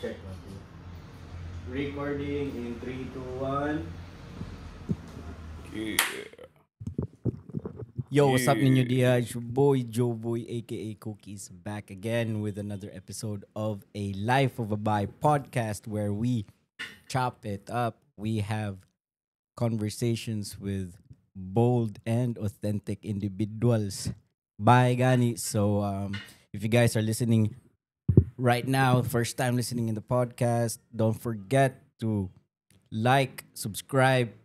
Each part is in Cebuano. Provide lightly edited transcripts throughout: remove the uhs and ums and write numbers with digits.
Check, one, two. Recording in 3, 2, 1. Yeah. Yo, what's up ninyo diha? It's your boy, Joe Boy, aka Cookies, back again with another episode of a Life of a Bai podcast where we chop it up. We have conversations with bold and authentic individuals. Bye, gani. So, if you guys are listening right now, first time listening in the podcast, don't forget to like, subscribe,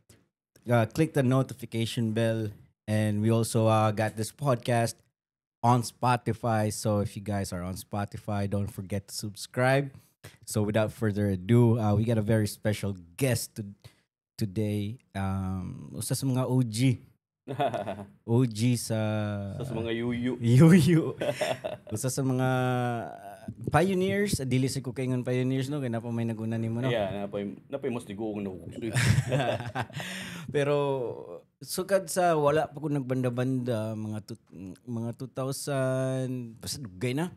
click the notification bell, and we also got this podcast on Spotify. So if you guys are on Spotify, don't forget to subscribe. So without further ado, we got a very special guest today. Usa sa mga OG. OG sa Sa mga yuyu. Yuyu. Usa sa mga pioneers, dili sa ko kaingon pioneers, no, kay naa pa may naguna nimo, no. Yeah, napay mas tiguong na. Pero sukad sa wala pa ko nagbanda-banda, mga 2000, basta dugay na.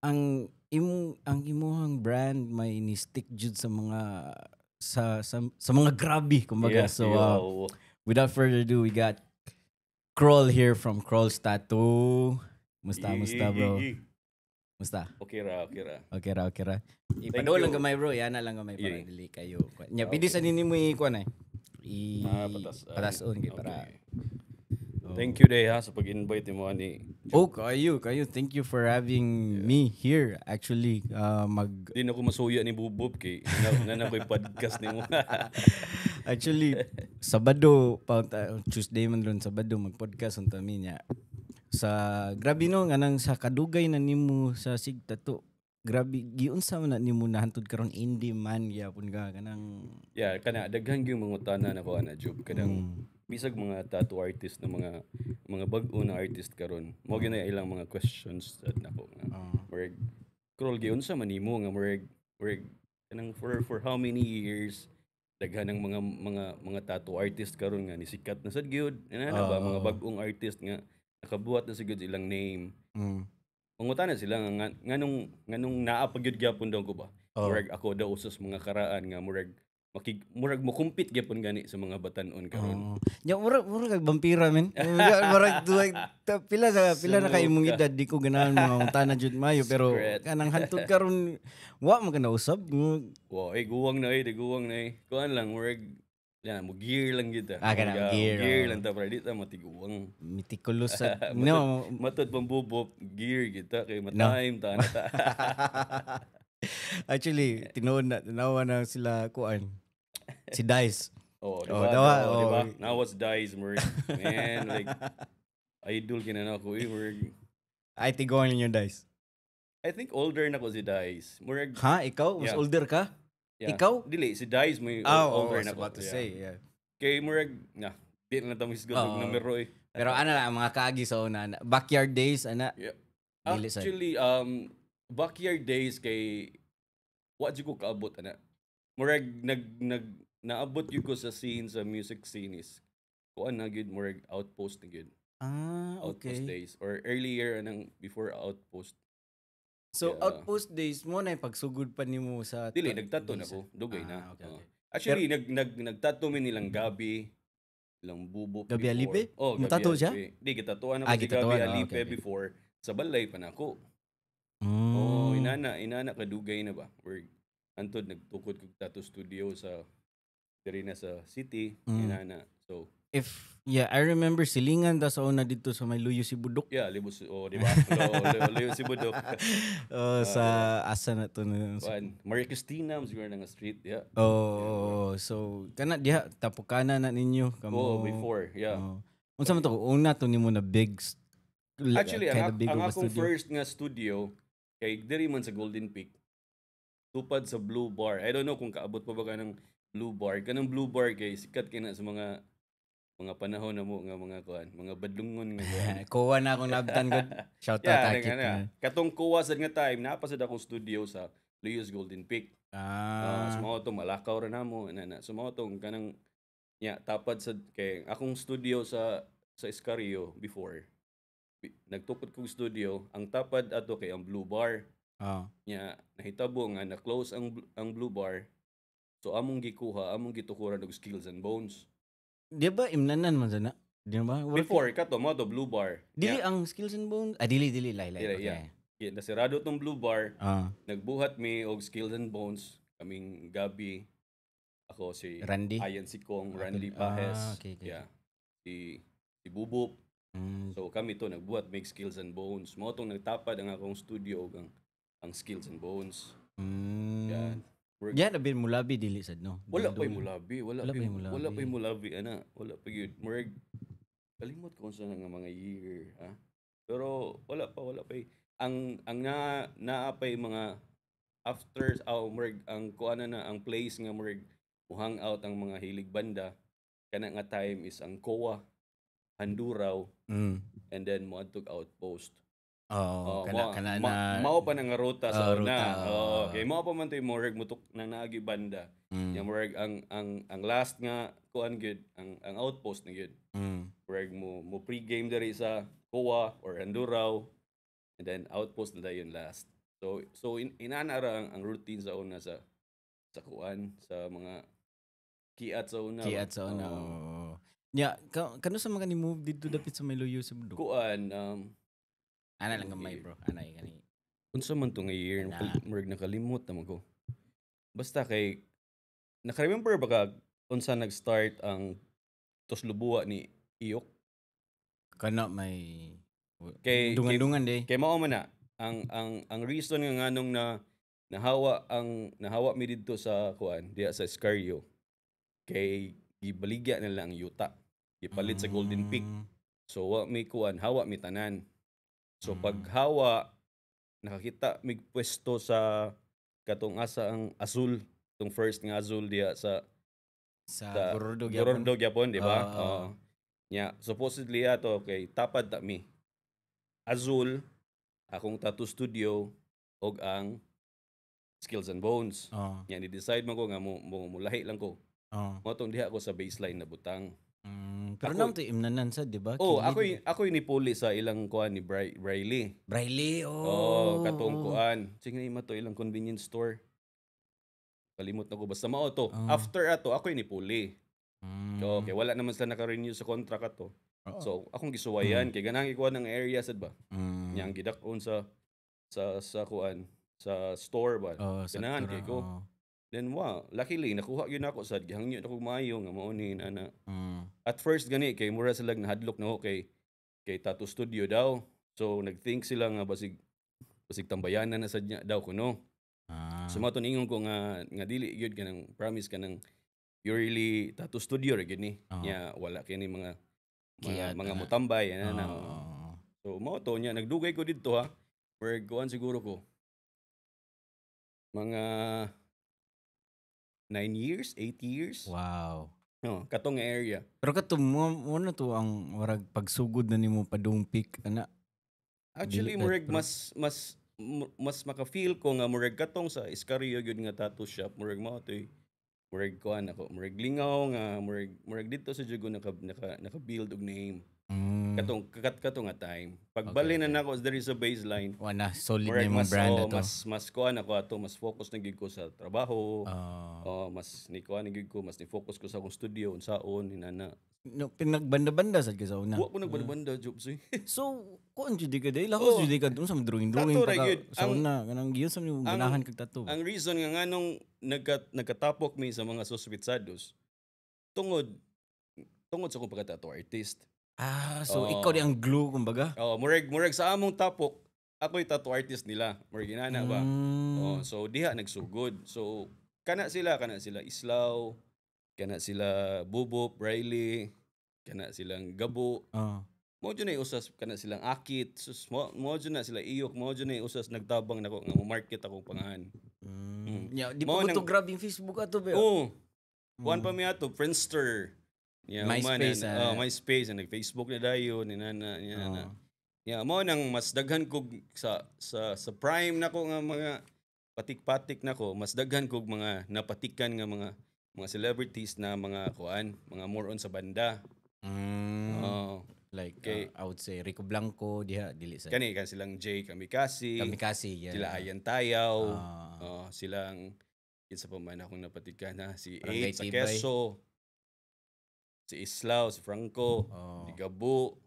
Ang imuhang brand may ni stick jud sa mga sa mga grabe kumbaga. So without further ado, we got Kroll here from Kroll's Tattoo. Musta, musta, bro? Musta? Okay ra, okay ra. Okay ra, okay ra. Ipadol lang you. Gamay, bro. Yana lang gamay para dili kayo. Nya pwede sa nini mo i-kuan ay. I Ah, patas. Patason kay para. Okay. Thank you day ha sa pag-invite mo ani. Oh, kayo, kayo. Thank you for having me here. Actually, mag Di na ko masuya ni Bubop kay na na ko'y podcast nimo. Actually, Sabado pa, Tuesday man ron, Sabado mag-podcast unta mi niya. Sa grabe no, nganang sa kadugay na nimo sa sig tattoo. Grabe, giunsa man na nimo na hantud karon indie man gyapon ka kanang Yeah, kana daghan gyud mangutana nako ana, Job, kanang bisag mga tattoo artist na mga bag-o na artist karon. Mao gyud na ilang mga questions at nako nga. Murag, "Kroll, giunsa man nimo nga murag kanang for how many years daghan ng mga tattoo artist karon nga nisikat na sad gyud ana na ba, mga bag-ong artist nga nakabuhat na sigud ilang name?" Mangutana sila nga nganong naa pa gyud gyapon daw ko ba. Murag ako daw usas mga karaan nga murag makig murag mo compete gyapon gani sa mga batan-on karon. Oo. Nya murag kag vampira, men. Murag duwag pila sa pila na kay imong edad, di ko ganahan mga ungtana jud mayo, pero Secret. Kanang hantud karon wa man ka nausab. Wow, eh guwang na eh, di guwang na eh. Kuan lang, murag yan, mo gear lang kita. Ah, kana, Murag, gear, gear oo. Lang ta para di ta matiguang. Meticulous sa no. Matod pambubop, gear kita kay No. matime ta na ta. Actually, tinuod na tinawa na sila kuan. Si Dice. Oh, di Oh, ba? dawa, Oh, di ba? oh. Now what's Dice, murag, man, like idol kina na ako eh, murag Ay, tiguang ninyo Dice. I think older na ko si Dice. Murag Ha, ikaw mas Yeah. older ka? Yeah. Ikaw? Dili, si Dice may Ah, oh, older I was na ko. about to say, yeah. Kay murag na, di na ta misgo og Oo. numero eh. Pero ana lang ang mga kaagi sa una, ana. Backyard days ana. Yeah. Dili sa- Actually, backyard days kay wa jud ko kaabot ana. Murag nag nag naabot jud ko sa scene, sa music scene is kuan na gyud, murag Outpost na gyud. Ah, Outpost okay. days or earlier anang before Outpost. So Yeah. Outpost days mo na yung pagsugod pa nimo sa Dili, nagtato na dili ko, dugay na. Ah, okay, Oo. okay. Actually, nag nag nagtato mi nilang Gabi, ilang Bubo Gabi before. Alipe? Oh, Gabi Mutato siya? Alipe. Di gitatuan ako Ah, si Gabi gitatuan, ah, Alipe okay. before sa balay pa nako. Oh, inana kadugay na ba? Or antod nagtukod kog tattoo studio sa diri na sa city, inana. So, If yeah, I remember silingan ta sa una dito sa may Luyo Sibudok. Yeah, libos, oh, di ba? Luyo Sibudok. Oh, sa asa na to na. Kuan, Maria Cristina siguro na nga street, yeah. Oh, so kana diha tapukana na ninyo kamo. Oh, before, yeah. Oh. Unsa man to una to nimo na big Actually, kinda big ang of a akong studio? first nga studio kay diri man sa Golden Peak. Tupad sa Blue Bar. I don't know kung kaabot pa ba ka ng Blue Bar. Kanang Blue Bar kay sikat kay na sa mga panahon na mo nga mga kuan, mga badlungon nga kuan. Kuha na akong nabtan gud. Shout out Yeah, akit. nga na. Katong kuwa sad nga time, naa pa sad akong studio sa Luyos Golden Peak. Ah. So mao to malakaw ra namo na na. So mao tong kanang nya tapad sad kay akong studio sa Escario before. Nagtukod kog studio, ang tapad ato kay ang Blue Bar. Nya nahitabo nga na-close ang Blue Bar. So among gikuha, among gitukuran og Skills and Bones. Di ba imnanan man sana? Di ba? Before kato mo to Blue Bar. Dili ang Skills and Bones. Ah, dili dili lay lay. Dili, Okay. Yeah. Nasirado tong Blue Bar, nagbuhat mi og Skills and Bones kaming Gabi, ako si Randy. Ayan si Kong, Randy Ah, Pahes. okay. Yeah. Si Bubop. So kami to nagbuhat make Skills and Bones. Mao tong nagtapad ang akong studio ug ang Skills and Bones. Yeah. Diyan na bin mulabi dili sad, no? Wala pa'y Dili. mulabi, wala, Wala pa'y pa'y mulabi. wala pa'y mulabi ana, wala pa gyud. Murag kalimot ko unsa na nga mga year, ha. Pero wala pa, wala pa. Ang na naa pa'y mga after aw murag ang kuan na ang place nga murag mo hang out ang mga hilig banda kana nga time is ang COA, Handuraw, and then mo adtog Outpost. Oo, Oh, kana kana na mao pa na nga ruta sa Oh, una. ruta, Oo, oo. kay mao pa man to'y murag mutok na naagi banda. Nya murag ang last nga kuan gyud, ang Outpost na gyud. Murag mo pre-game diri sa COA or Handuraw and then Outpost na dayon last. So inana ra ang routine sa una sa kuan sa mga kiat sa una. Kiat sa una. Oo. Oo. Nya, kano sa mga ni move dito dapit sa Meloyo sa Budo? Kuan Ana lang gamay, bro. Ana kani. Unsa man to nga year, Na. Murag nakalimot naman ko. Basta kay naka-remember ba ka unsa nag-start ang Tuslob Buwa ni Iyok? Kana may dungan-dungan day. Kay mao man na ang reason nga nganong na nahawa ang nahawa mi didto sa kuan diya sa Escario kay gibaligya nila ang yuta. Gipalit sa Golden Peak. So wa mi kuan, hawa mi tanan. So paghawa nakakita mig pwesto sa katong asa ang Azul, tong first nga Azul diya sa Sa sa Gorordo gyapon. Gorordo gyapon, di ba? Oo. Oo. Nya, supposedly ato kay tapad ta mi. Azul, akong tattoo studio og ang Skills and Bones. Nya ni-decide man ko nga mo mulahi lang ko. Mo tong diha ko sa baseline na butang. Pero Ako- naman to imnanan sa, di ba? Oh, Kilid. ako ni puli sa ilang kuan ni Briley. Briley, oh. Oh, katong kuan. Sige na to ilang convenience store. Kalimot na ko basta mao to. After ato ako ni puli. Okay, wala naman sila naka-renew sa contract ato. Oo. So, akong gisuwayan kay ganang ikuan ng area sad ba. Mm. Nya ang gidak-on sa kuan sa store ba. Oh, sa Ganahan tura, kay ko. oo. Then wa, luckily nakuha gyud nako sad, gihangyo na kog maayo nga mao ni ana. At first gani kay mura sila nahadlok na ko kay tattoo studio daw. So nagthink sila nga basig tambayanan na sad niya daw kuno. So mao to niingon ko nga dili gyud kanang promise kanang purely tattoo studio ra gyud ni. Oo. Nya wala kini mga Kiat, mga ana. mutambay ana na. Oo. So mao to nya nagdugay ko didto ha. Where kuan siguro ko mga 9 years, 8 years. Wow. No, katong area. Pero kato mo na to ang warag pagsugod na nimo padung peak ana. Actually, Dili murag pero- mas maka-feel ko nga murag katong sa Escario gyud nga tattoo shop, murag mao toy murag kuan ako, murag lingaw nga murag didto sa jud ko naka build og name. Katong katong nga time. Pagbalhin na nako diri sa baseline, Wala solid na murag imong mas brand oh, ato. mas kuan ako ato, mas focus na gyud ko sa trabaho. Ah. Oh, mas ni kuan na gyud ko, mas ni focus ko sa akong studio unsaon inana. No, pinagbanda-banda sad ka sa una. Wa ko nagbanda-banda jobs eh. So, kuan jud ka day, lakos Oh. jud ka dun sa drawing-drawing Tattoo pa ra ka gyud. sa una kanang giyon sa nimo ganahan kag tattoo. Ang reason nga nganong nagkatapok mi sa mga suspitsados tungod sa akong pagka-tattoo artist. Ah, so Oo. ikaw di ang glue kumbaga. Oh, murag sa among tapok, ako'y tattoo artist nila. Murag inana ba? Oh, so diha nagsugod. So kana sila Islaw, kana sila Bubop, Riley, kana silang Gabo. Oh. Mo jud na usas kana silang Akit, sus mo jud na sila Iyok, mo jud na usas nagtabang nako nga mo market akong pangahan. Yeah, di Mao pa ko to nang- grab yung Facebook ato ba? Oo. Kuan pa mi ato, Friendster. Yeah, MySpace, man, ah. oh, MySpace, and nag-Facebook na dayon, ni nana, niya na. Oo. Yeah, mo nang mas daghan kog sa prime nako nga mga patik-patik nako, mas daghan kog mga napatikan nga mga celebrities na mga kuan, mga more on sa banda. Oo. Like Kay I would say Rico Blanco diha, dili sa Kani kan silang Jay Kamikasi, Kamikasi, yeah. sila Ayan Tayaw, oh, silang kinsa pa man akong napatikan ha, si Barangay Eight sa Tibay. Keso, si Islao, si Franco, si Gabo.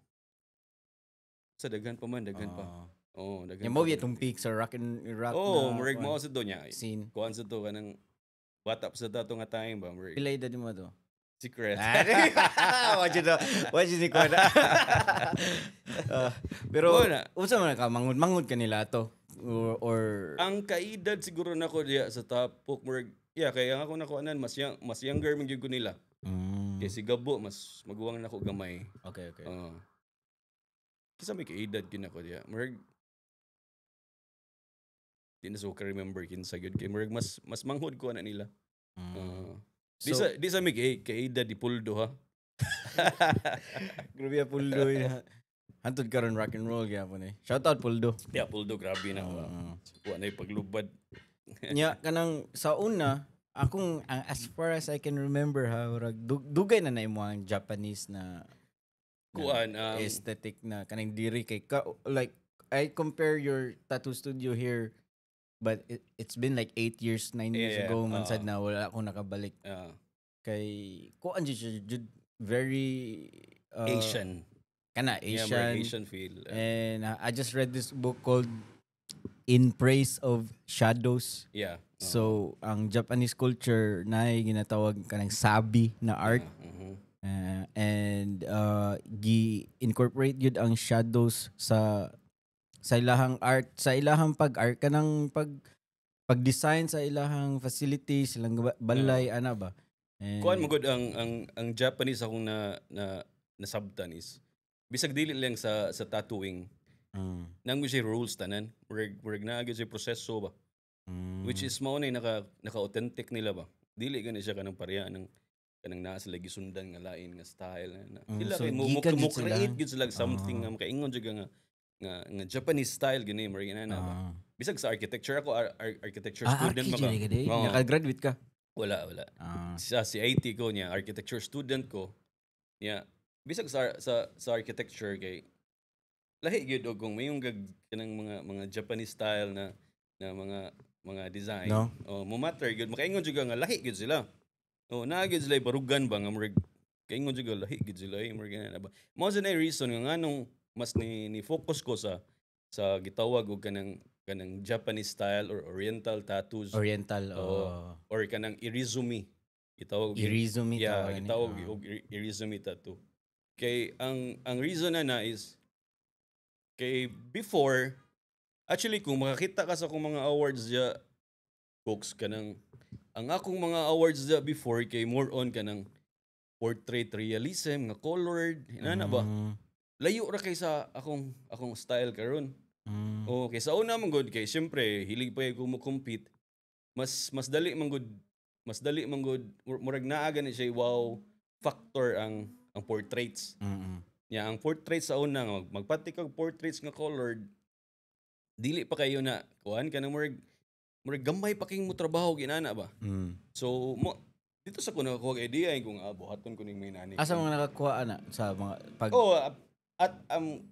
Sa daghan pa man, daghan pa. Oh, daghan Yung pa mo man. Itong peak sa rock and rock Oh, na murag kuan, mao sa to niya. scene. Kuan sa to kanang bata pa sa dato nga time ba, murag Pila edad mo to? Secret. Ah, wajud ni kuan. Ah, pero Mo na. Unsa man ka mangud-mangud kanila to or Ang kaedad siguro nako diya sa tapok, murag, yeah, kaya ang ako nakuanan mas younger man gyud ko nila. Kay si Gabo mas maguwang nako gamay. Okay. Oo. Kinsa may kaedad gyud nako diya. Murag di na so ka remember kinsa gyud kay murag mas manghod ko na nila. Oo. Di So, sa di sa may kaedad di Puldo ha. Grabe ang Puldo eh. Hantod karon rock and roll gyapon eh. Shout out, Puldo. Yeah, Puldo grabe na. Wa na paglubad. Nya kanang sa una akong ang as far as I can remember ha, murag dugay na na imo ang Japanese na Kuan aesthetic na kanang diri kay ka, like I compare your tattoo studio here, but it's been like 8 years, 9 years ago man sad na wala akong nakabalik kay kuan jud siya jud very Asian. Kana Yeah, Asian. murag Asian feel. And I just read this book called In Praise of Shadows. So ang Japanese culture na ginatawag kanang sabi na art. And gi incorporate gyud ang shadows sa ilahang art, sa ilahang pag-art, kanang pag design sa ilahang facilities, ilang balay ana ba. And, Kuan mo gud ang Japanese akong na nasabtan is bisag dili lang sa tattooing, nang siya rules tanan, murag naa gyud siya proseso ba, which is mao na naka authentic nila ba. Dili gani siya kanang pareha ng kanang naa sila gisundan nga lain nga style na. Sila So kay mo gikan mo jud sila. create gyud sila something nga makaingon jud ka nga Japanese style gani, murag inana ba. Bisag sa architecture, ako architecture student Archi man ka. jud ka di? Oo. Nakagraduate ka? Wala, wala. Sa CIT ko niya, architecture student ko niya. Bisag sa architecture kay lahi gyud og kung mayong gag kanang mga Japanese style na mga design. No? Oh, mo matter gyud, makaingon jud ka nga lahi gyud sila. Oh, naa gyud sila barugan ba nga murag kaingon jud ka lahi gyud sila eh, murag na ba. Mao sa na reason nga nganong mas ni focus ko sa gitawag og kanang Japanese style or Oriental tattoos Oriental. Oo. Oh. Or kanang irezumi gitawag. Irezumi Yeah, tawag ni. gitawag og irezumi tattoo. Kay ang reason na na is kay before, actually, kung makakita ka sa akong mga awards diya, books, kanang ang akong mga awards diya before kay more on kanang portrait realism nga colored inana ba. Layo ra kay sa akong style karon. Oh, kay sa una man gud kay syempre hilig pa ko mo compete. Mas dali man gud murag naa gani siya wow factor ang portraits. Nya ang portraits sa una nga magpati kag portraits nga colored, dili pa kayo na kuan kanang murag gamay pa king mo trabaho ginana ba. So mo dito sa ko nakakuha og idea kung buhaton ko ning may nani. Asa mga nakakuha ana sa mga pag Oh, at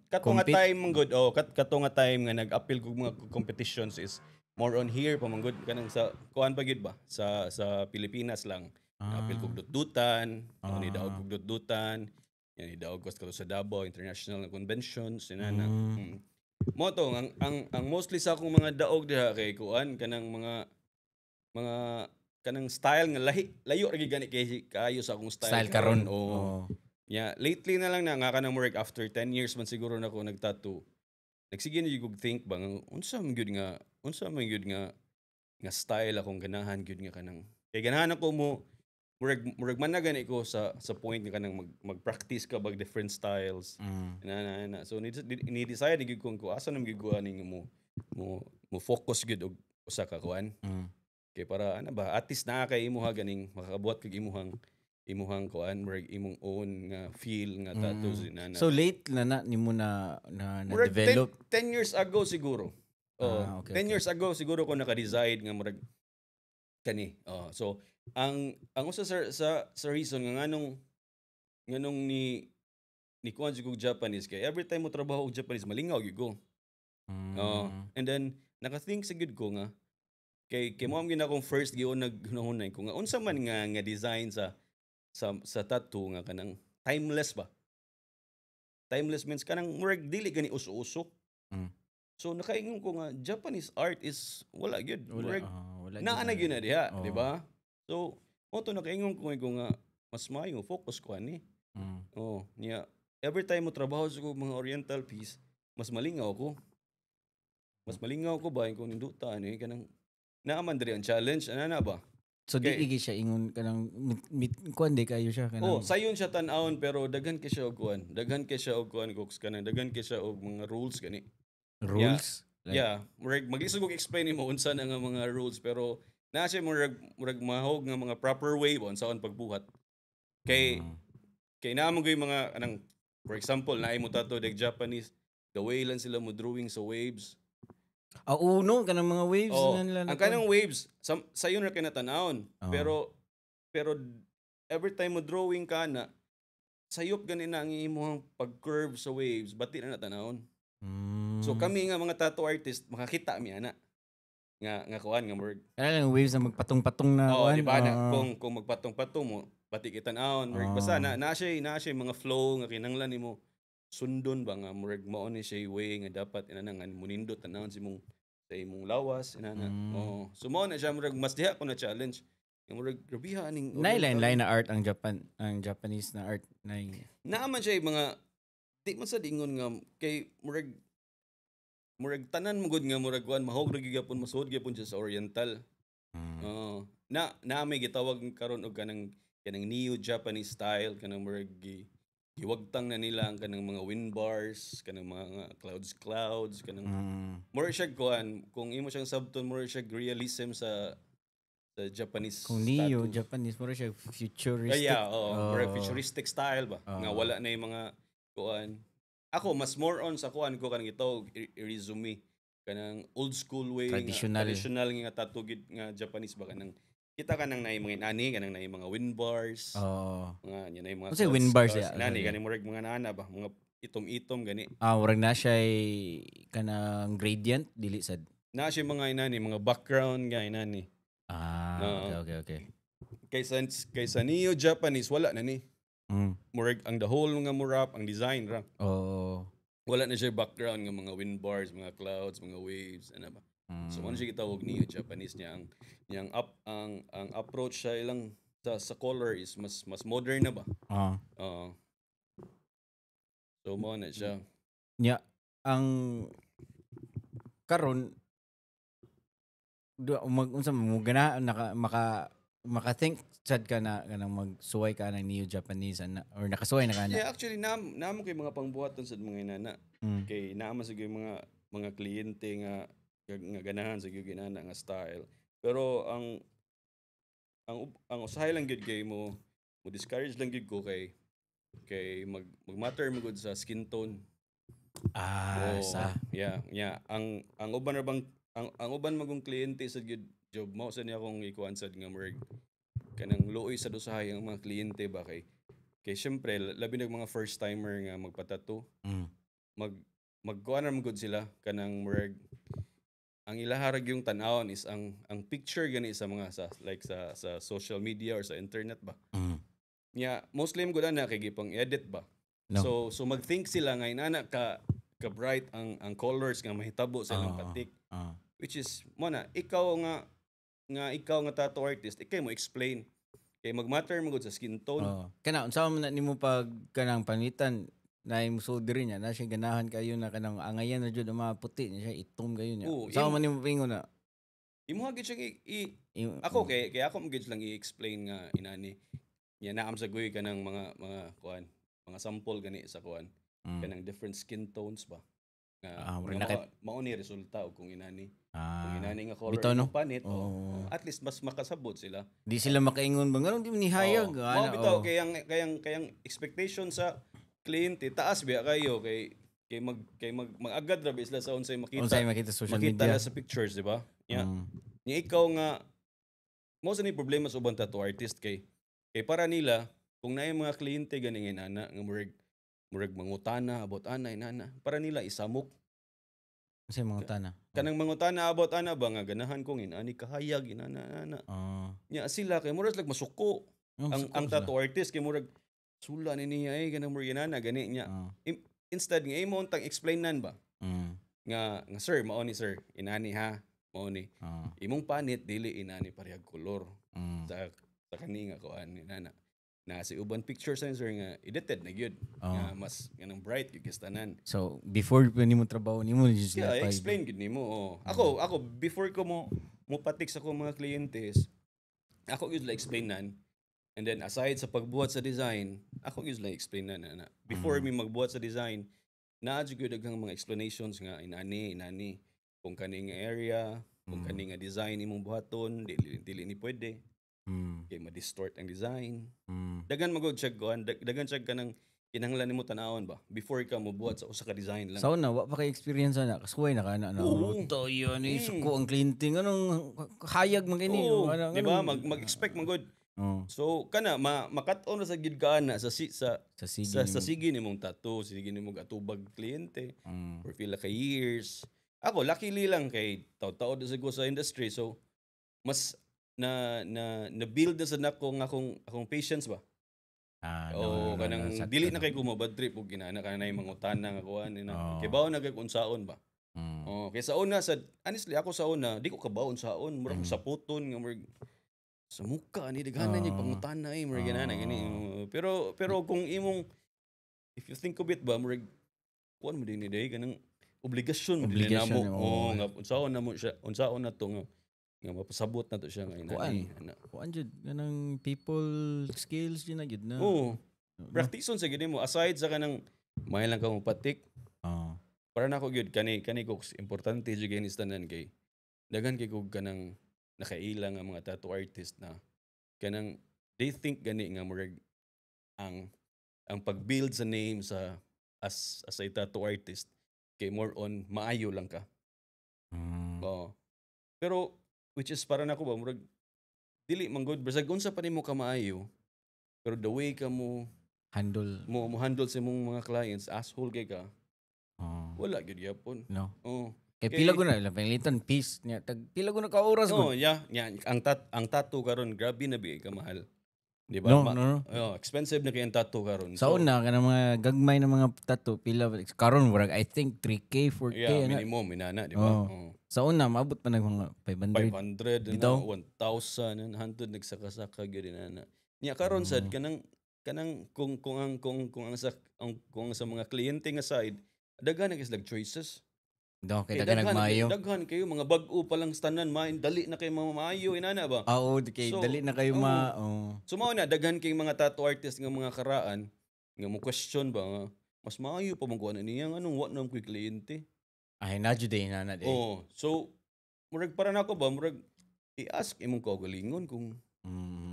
kato nga Compete? time man gud, oh, kato nga time nga nag-appeal kog mga competitions is more on here pa man gud, kanang sa kuan pa gyud ba sa Pilipinas lang. Appeal kog dutdutan, ni daog kog dutdutan, yan ni daog ko sa Davao International nga Conventions inana. Mo to ang mostly sa akong mga daog diha kay kuan kanang mga kanang style nga lahi layo ra gyud gani kay kaayo sa akong style, Style karon. Oo. Oh. Yeah, lately na lang na nga kanang murag after 10 years man siguro na ako nagtattoo. Nagsige na jud kog think ba nga unsa man gyud nga style akong ganahan gyud nga kanang kay ganahan ako mo murag man na gani ko sa point nga kanang mag-practice ka bag different styles. Na na na. So ni decide gyud ko asa na gyud ko ani nga mo focus gyud og usa ka kuan. Kay para ana ba, at least naa kay imuha ganing makakabuhat kag imuhang kuan, murag imong own nga feel nga tattoos na na. So late na na nimo na Murag develop. 10 years ago siguro. Oh, 10 years ago siguro ko naka-decide nga murag kani. Oh, so ang usa sa reason nga nganong ni Ni kuan jud kog Japanese kay every time mo trabaho og Japanese, malingaw gyud ko. Oh, and then naka-think sa gyud ko nga kay mao gyud akong first giun naghunahunay ko nga unsa man nga design sa tattoo nga kanang timeless ba? Timeless means kanang murag dili gani uso-uso. So nakaingon ko nga Japanese art is wala gyud. Wala, Murag ah, wala naa gyud. Na gyud na diha, di ba? So mao to nakaingon ko nga mas maayo focus ko ani. Oh, niya every time mo trabaho sa kog mga oriental piece, mas malingaw ko. Mas malingaw ko ba kung ninduta ani kanang naa man diri ang challenge ana na ba? So di siya ingon kanang mit, kuan di kayo siya kanang Oh, sayon siya tan-awon pero daghan kay siya og kuan. Daghan kay siya og kuan cooks kanang daghan kay siya og mga rules gani. Rules. Like, Yeah, murag maglisod kog explain nimo unsa na nga mga rules pero naa siya murag mahog nga mga proper way ba unsaon pagbuhat. Kay kay naa mo gyud mga anang, for example, naay mo tattoo deg Japanese, the way lang sila mo drawing sa waves. Ah, uno kanang mga waves Oh, na nila ang kanang waves sa sayon ra kay natanawon. Oo. Pero every time mo drawing ka na sayop gani na ang imong pag-curve sa waves, bati na natanawon. So kami nga mga tattoo artist makakita mi ana. Nga kuan nga murag Kana lang waves na magpatong-patong na Oh, kuan. di ba na kung magpatong-patong mo bati kita tan-awon, murag basta na siya mga flow nga kinanglan nimo sundon ba nga murag mao ni siya way nga dapat inana nga munindot tanawon sa imong lawas inana. Oh, so mao na siya murag mas diha ko na challenge. Nga murag grabiha aning Nay line na art ang Japan, ang Japanese na art na Naa man siya yung mga di man sa dingon nga kay murag tanan mo gud nga murag kuan mahog ra gyud gyapon, masuod gyapon siya sa oriental. Oo. Na may gitawag karon og kanang neo Japanese style, kanang murag giwagtang na nila ang kanang mga wind bars, kanang mga clouds clouds, kanang more siya kuan kung imo siyang sabton, more siya realism sa Japanese Kung neo tattoo. Japanese, mura siya futuristic. Ah, yeah, oo. Murag Oo. futuristic style ba? Nga wala na yung mga kuan. Ako mas more on sa kuan ko kanang ito irezumi, kanang old school way nga- Traditional. traditional nga tattoo gid nga Japanese ba, kanang kita kanang naay mga inani, kanang naay mga wind bars, mga yan na yung mga Unsay wind bars clouds. ya? Inani Sorry. kanang murag mga nana ba, mga itom-itom gani. Ah, murag na siya kanang gradient dili sad. Na siya mga inani, mga background nga inani. Ah, Oo. okay. Kaysa neo Japanese wala na ni. Murag ang the whole nga murap ang design ra. Oo. Wala na siya background nga mga wind bars, mga clouds, mga waves, ano ba. So ano siya gitawag neo Japanese niya ang niyang up ang approach sa ilang sa color is mas modern na ba. Oo. So mo na siya. Nya ang karon do mag unsa mo gana naka maka think sad ka na kanang magsuway ka ng neo Japanese ana or nakasuway na ka na? Yeah, actually naamo kay mga pangbuhaton sa mga inana. Kay naama sa gyud mga kliyente nga ganahan sa gyud inana nga style. Pero ang usahay lang gyud kay mo discourage lang gyud ko kay mag matter mo gud sa skin tone. Ah, Oo. sa Yeah. Ang uban ra bang ang uban magong kliyente sa gyud job mao sa niya akong ikuan sad nga murag kanang luoy sa usahay ang mga kliyente ba kay syempre labi nag mga first timer nga magpatato magkuan ra man gud sila kanang murag ang ilaharag yung tan-awon is ang picture gani sa mga sa like sa social media or sa internet ba. Nya mostly gud ana kay gipang edit ba. No. So mag-think sila nga inana ka bright ang colors nga mahitabo sa ilang patik, which is mo na ikaw nga tattoo artist, ikay mo explain kay mag-matter mo gud sa skin tone. Oo. Kana unsa man na nimo pag kanang panitan na musulod diri niya na siya ganahan kayo na kanang angayan na jud ang mga puti niya siya itom kayo niya. Oo, Unsa man nimo pingon na? Imo gyud siyang ako kay ako mo gyud lang i-explain nga inani nya naam sa guy kanang mga kuan mga sample gani sa kuan kanang different skin tones ba nga, Ah, murag nga mao ni resulta og kung inani nga color Bitaw, no? imong panit, Oo. oh, at least mas makasabot sila. Di sila makaingon ba nganong di man nihayag? Oo. Ana, Mao bitaw oo. kay ang expectation sa kliyente taas biya kayo kay mag-agad ra ba sila sa unsay makita Unsay makita sa social makita media. na sa pictures, di ba? Yeah. Nya ikaw nga mo sa ni problema sa ubang tattoo artist kay para nila kung naay mga kliyente gani nga ana nga murag Murag mangutana about ana, inana. Para nila isamok. Kasi mangutana. Kanang mangutana about ana ba nga ganahan kong inani kahayag, inana ana. Nya sila kay murag like masuko. Oh, Ang suko ang sila. tattoo artist kay murag sula ni niya eh, kanang murag inana gani niya. Instead nga imo untang explainan ba nga nga "Sir, mao ni sir, inani ha, mao ni imong panit, dili inani parehag kolor sa kani nga kuan, inana na si uban pictures sa sir nga edited na gyud nga mas kanang bright gyud kis tanan." So before pa nimo trabaho nimo just Yeah, like explain gyud nimo. Oh. Ako before ko mo patik sa akong mga kliyentes, ako gyud like explain nan. And then aside sa pagbuhat sa design, ako gyud like explain nan na before mi magbuhat sa design, naa jud gyud daghang mga explanations nga inani, inani kung kani nga area, kung kani nga design imong buhaton, dili dili ni pwede kay ma-distort ang design. Daghan magod siya kuan, daghan siya kanang kinahanglan nimo tan-awon ba before ka mobuhat sa usa ka design lang. Sa una, wa pa kay experience na, kasuway na ka na. Na Oo. to yun, eh, suko ang kliyente. Anong hayag man kini? Oo, Ano, di ba? Mag-expect man gud. So kana ma makat-on ra sa gid ka na sa si, sa Sa sige sa nimo. sige nimong tattoo, sige nimong atubag kliyente for pila ka years. Ako luckily lang kay taw-taod na sad ko sa industry, so mas na na na build na sad nako nga akong patience ba. Ah, Oo, no, no, kanang no, sakto dili na no. kay ko mabad trip og ginana kana nay mangutana nga kuan na. Oo. Kay bawo na kay kung unsaon ba. Oh, kay sa una sa honestly ako sa una di ko kabaw unsaon, murag sa puton nga murag sa muka ni daghanan niya pangutana eh, murag ginana gani. Pero pero kung imong if you think of it ba, murag kuan mo din ni day kanang obligasyon mo din Obligasyon namo. nimo, Oh, oo. nga unsaon na mo siya, unsaon na to nga nga mapasabot na to siya nga Kuan. inani. Ana. Kuan jud kanang people skills jud na jud na. Oo, No? practice sa gid mo aside sa kanang may lang ka mo patik para nako gyud kani kani ko importante jud kay ni tanan kay daghan kay kog kanang nakaila nga mga tattoo artist na kanang they think gani nga murag ang pag-build sa name sa as a tattoo artist kay more on maayo lang ka. Oo. Pero which is para nako ba murag dili man good, bisag unsa pa nimo ka maayo, pero the way ka mo Handle. mo handle sa imong mga clients, asshole kay ka, wala gyud gyapon. No. Oh. Kay pila ko na lang panglitan piece niya tag pila ko na ka oras Oh, gud. yeah. Ang tattoo karon grabe na bi ka mahal. Di ba? No, no, no. Oh, expensive na kay ang tattoo karon. Sa una kanang mga gagmay na mga tattoo pila karon murag I think 3K, 4K Yeah, ana. minimum inana, di ba? Oo. Oh. Sa una maabot pa nag mga 500. 500 na, Bitaw. 1,000, 100 nagsakasaka gyud inana. Nya karon sad kanang kanang kung ang sa ang, kung ang sa mga kliyente nga side, daghan na kay silag choices. Do kay Kay daghan nagmaayo. Daghan kayo mga bag-o pa lang sa tanan, main dali na kay mga maayo inana ba? Ah, oo, kay So, dali na kayo ma oh. So mao na daghan kay mga tattoo artist nga mga karaan nga mo question ba nga mas maayo pa man kuha na niya anong wa na ko'y kliyente. Ay na jud eh, na na eh. Oh, so murag para nako ba murag i-ask imong kaugalingon kung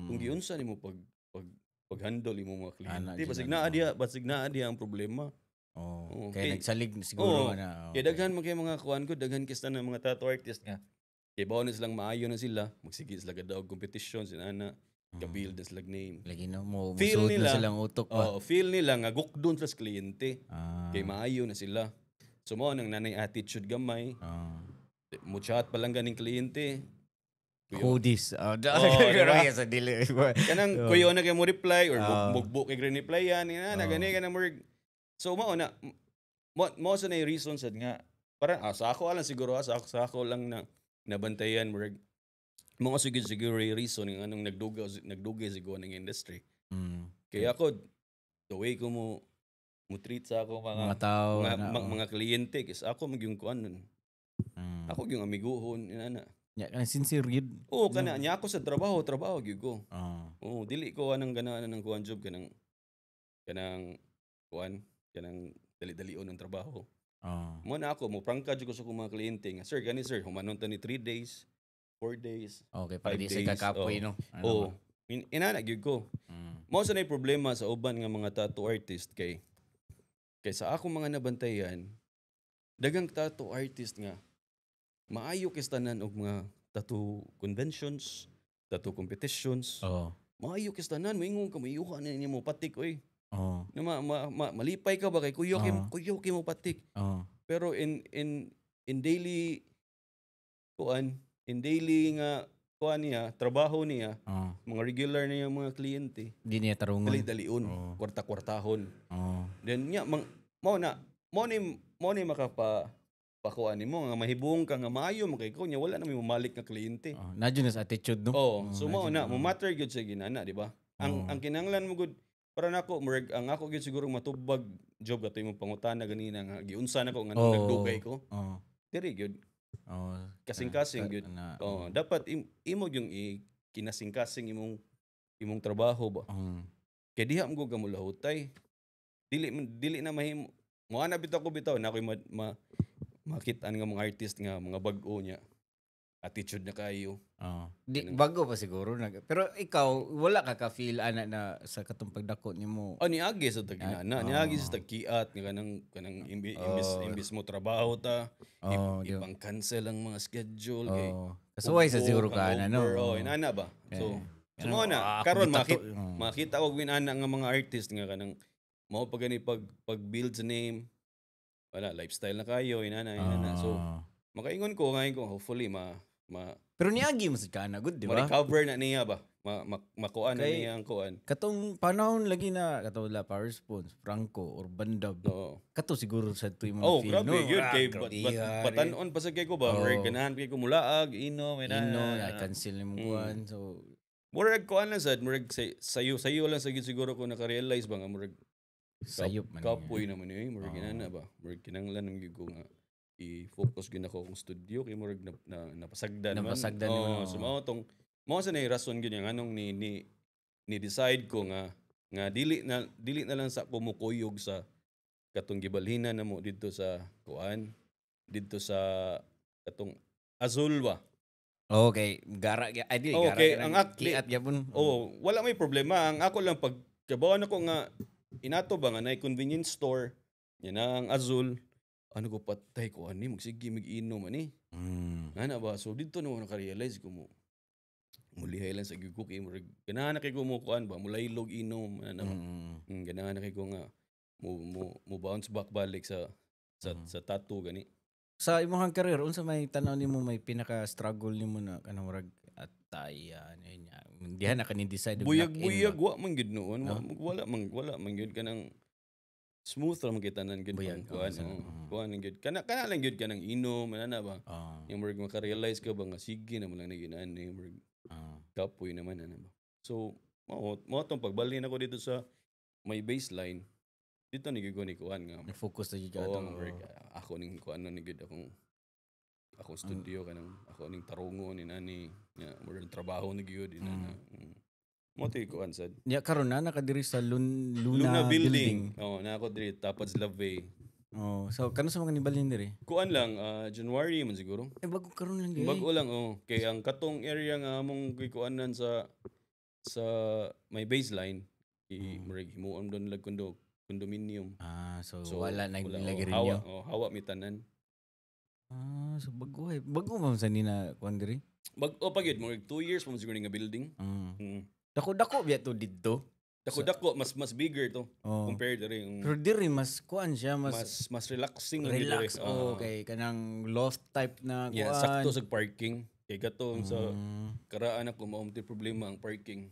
kung giunsa nimo pag pag pag-handle imong mga Ana, kliyente. jud Basig na, naa oo. diha, basig naa diha ang problema. Oh, Oo, kay nagsalig na siguro oo, na. Kay daghan man kay mga kuan ko, daghan kista ng mga tattoo artist nga. Kay bawo na silang maayo na sila, magsige sila gadaog competition sinana, ka-build na sila name. Lagi no mo Feel musuot na nila. silang utok ba. Oh, feel nila nga gukdon sa kliyente. Ah. Kay maayo na sila. So mao nang nanay attitude gamay, mo chat pa lang ganing kliyente. Kuyo. Codis. Oh, Oo, di ba? sa dili. Kanang kuyo na kay mo reply or mugbo kay green reply yan, ina na gani kanang murag. So mao na mo mo sa na reason sad nga para sa ako alang siguro sa ako lang na nabantayan murag mo siguro siguro yung reason nga anong nagdugay siguro ng industry. Kaya ako the way ko mo mo treat sa ako mga Mga tao mga, na, oh. mga kliyente kis ako magyung kuan nun. Ako yung amiguhon inana. Nya kanang sincere gyud. Oo kana nya ako sa trabaho, trabaho gyud ko. Oh. Oo, dili ko anang ganaan ng kuan job kanang kanang kuan kanang dali-dalion ng trabaho. Oh. Mo na ako mo prangka jud ko sa akong mga kliyente nga, "Sir, gani sir, humanon ta ni 3 days, 4 days." Okay, para 5 di sa days, kakapoy oh. no. Ano Oo. ba? Inana gyud ko. Mo sa nay problema sa uban nga mga tattoo artist kay kay sa akong mga nabantayan, daghang tattoo artist nga maayo kay sa tanan og mga tattoo conventions, tattoo competitions. Oh. Maayo kay sa tanan, moingon ka moiyuha na nimo patik oy. Na malipay ka ba kay kuyaw kay kuyaw kay mo patik. Pero in daily kuan, in daily nga kuan niya, trabaho niya, mga regular niya mga kliyente, Di niya tarungon. Dali-dalion, kwarta-kwartahon. Then nya mang mao na mao ni makapa pakuan nimo nga mahibong ka nga maayo man kay ko nya wala na may mamalik nga kliyente. Oh, naa jud na sa attitude, no? Oh, so mao Naa jud na mo matter gyud sa ginana, di ba? Ang kinahanglan mo gud para nako, murag ang ako gyud siguro matubag job ato imong pangutana ganina nga giunsa nako nga nagdugay ko. Diri gyud. Kasing-kasing gyud. Oh, dapat imo yung kinasing-kasing imong trabaho ba. Kay diha mo gud ka mulahutay. Dili na mahimo. Mo ana bitaw ko bitaw na ako'y makitaan nga mga artist nga mga bag-o niya. Attitude na kayo. Oh. Di, bago pa siguro nag. Pero ikaw wala ka ka-feel ana na sa katong pagdako nimo? Oh, niagi sa taginana, niagi sa tagkiat nga kanang imbis imbis mo trabaho ta, ipang-cancel ang mga schedule kay Oh. Kasuway sa siguro ka ana, no? Over, oh, inana ba? So, so mao na Ah, karon ako makita bitato. Makita og inana nga mga artist nga kanang mao pa gani pag build sa name, wala lifestyle na kayo inana inana. So makaingon ko ngayon ko hopefully ma ma Pero niagi mo sa ka ana good, di ba? Ma-recover na niya ba? Ma makuan na Kay niya ang kuan. Katong panahon lagi na kato wala Power Spoons, Franco or Bandab. Kato siguro sa tuig mo Oh, feel, grabe no? yun Ah, kay grabe, batanon pa sa kay ko ba? Murag ganahan kay ko mulaag, inom, Ino, inana. na cancel nimo kuan. So Murag kuan lang sad, murag sayo sayo lang sa gyud siguro ko naka-realize ba nga murag sayop man niya. Kapoy naman eh, murag inana ba. Murag kinahanglan man gyud ko nga i-focus gyud ako akong studio kay murag na napasagdan man. Napasagdan man, Oh, oo. so mao sa nay rason gyud nga anong ni decide ko nga nga dili na lang sa ako mukuyog sa katong gibalhinan na mo didto sa kuan didto sa katong Azul ba. Okay, gara ay dili gara. Okay, ang kiat gyapon. Oh, wala may problema. Ang ako lang pag kabawan ako nga inato ba nga na convenience store, yan na ang Azul. Ano ko patay ko ani magsige mag-inom ani. Ana ba, so didto na ako naka-realize ko mo mulihay lang sa gyud ko kay murag ganahan na kay ko mo kuan ba mulaylog inom ana ba. Ganahan na kay ko nga mo bounce back balik sa tattoo gani. Sa imong career, unsa may tan-aw nimo may pinaka struggle nimo na kanang murag atay ano yun niya. Diha na ka ni decide og Buyag knock in buyag ba? wa man gyud noon. No? Wala man gyud kanang smooth ra man kita tanan gyud Buyag, ang kuan. oo, Oh, kuan lang gyud. Kana lang gyud kanang inom ana ba. Yung murag maka-realize ka ba nga sige naman lang ni ginaan ni murag kapoy naman ana ba. So mao tong pagbalhin ako dito sa may baseline dito ni gyud ko ni kuan nga Nag-focus na jud ka Oo, ato. nga murag, ako ning kuan ni gyud akong studio kanang ako ning tarungo ni nani nga murag trabaho ni gyud inana. Mo to kuan sad. Nya karon na nakadiri sa Luna, Luna, Building. Oh, na ako diri tapad sa Love. Oh, so kano sa mga nibalhin diri? Kuan lang January man siguro. Eh bago karon lang gyud. Bago lang oh. Kay ang katong area nga among gikuanan sa may baseline i murag himuon doon lag condominium. Ah, so, wala na wala, lagi oh, rin hawa, niyo. oh, hawa mi tanan. Ah, so bago eh. Bago man sa nina kuan diri. Bag-o pa gyud murag 2 years pa man siguro nga building. Dako-dako biya to didto. Dako-dako mas bigger to compared diri yung Pero diri mas kuan siya, mas, mas mas relaxing lang diri. relax. Oh, okay, kanang loft type na kuan. Yeah, sakto sa parking. Kay katong sa karaan ako mao man problema ang parking.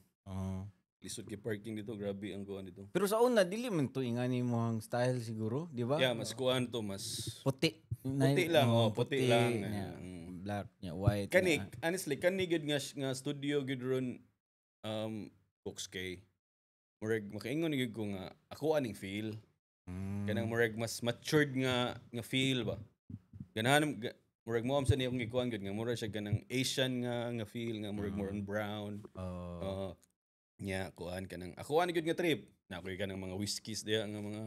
Lisod kay parking dito, grabe ang kuan dito. Pero sa una dili man to ingani mo ang style siguro, di ba? Yeah, mas kuan to, mas Puti. Puti lang, oh, puti lang. Nya, black, nya, white. Kani nya. honestly kani gyud nga studio gyud ron Cooks kay murag makaingon gyud ko nga ako aning feel. Kanang murag mas matured nga nga feel ba. Ganahan murag mo sa niya akong gikuan gyud nga mura siya ganang Asian nga nga feel nga murag more on brown. Nya kuan kanang ako ani gyud nga trip. Na ako'y kanang mga whiskeys diya nga mga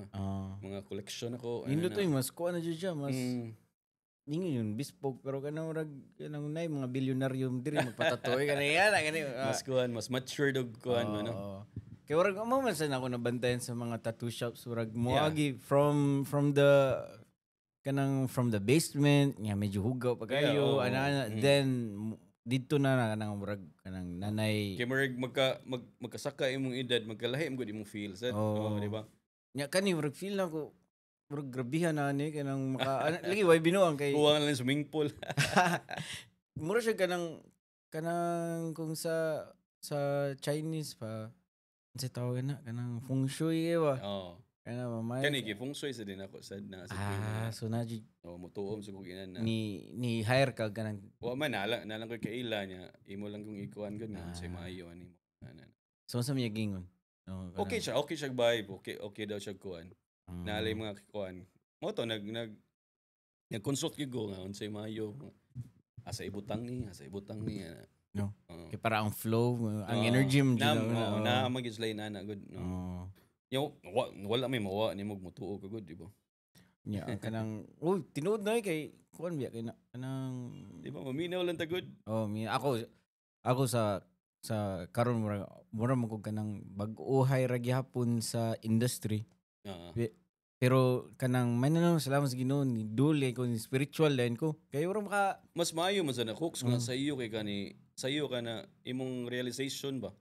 mga collection ako. Ano Nindot na. oy, mas kuan na jud siya, mas ningon yun bespoke pero kanang murag kanang nay mga bilyonaryo diri magpatatoy kanang yan gani. Mas kuan, mas matured og kuan ano. Oo. Kaya murag mo man sa ako nabantayan sa mga tattoo shops murag moagi from the kanang from the basement nga medyo hugaw pa Yeah, kayo oo. ana ana then Dito na na kanang murag kanang nanay. Kay murag magkasaka imong edad, magkalahi mo gud imong feel sad. Oo. Oh, di ba? Nya kani murag feel na ko murag grabihan na ani kanang maka ana, lagi way binuang kay Kuha lang swimming pool. Mura siya kanang kanang kung sa Chinese pa, unsay tawag na, kanang feng shui ba? Oo. Kana mamay. Kani kay feng shui sa din ako sad na sa Ah, so na jud Oh, mutuom sa kog inan na. Ni ni hire ka kanang Wa man nalang koy kaila niya. Imo lang kung ikuan gud nga unsay maayo ani mo. Ana. So unsa may gingon? No, Okay siya vibe. Okay daw siya kuan. Naalay mga kuan. Mo to nag nag nag-consult gyud ko nga unsay maayo. Asa ibutang ni, asa ibutang ni. Ana. No. Oo. Kay para ang flow, ang Oo. energy mo Na, jud oo, na. na magyud sila inana gud. No. Oo. Yo, wala may mawa nimo mutuo ka gud, di ba? Nya ang kanang, uy, tinuod na eh, kay kuan biya kay na, kanang Di ba maminaw lang ta gud. Oh, mi ako ako sa karon mura mura man kog kanang bag-ohay ra gihapon sa industry. Oo. Pero kanang may na salamat sa Ginoo ni duli ko ni spiritual din ko. Kay ura maka Mas maayo man sa na hooks nga sa iyo kay kani sa iyo ka na imong realization ba.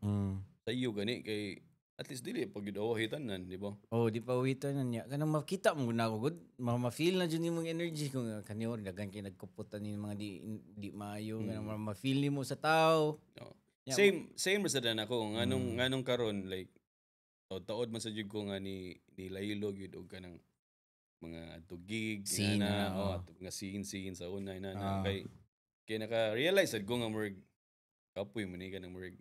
Sa iyo gani kay at least dili pag gid awahi tanan, di ba? Oh, di pa witan na niya. Kanang makita mo na ako gud, ma-feel na jud imong energy kung kani or daghan kay nagkuputan ni mga di di maayo, kanang ma-feel nimo sa tao. Oo. Nya, Same same ra sad na ako nganong nganong karon, like taod-taod man sa jud ko nga ni ni laylo gyud og kanang mga adto gig Scene, inana, oo. oh, adto mga scene scene sa una inana, Ah. kay kay naka-realize sad ko nga murag kapoy man ni kanang murag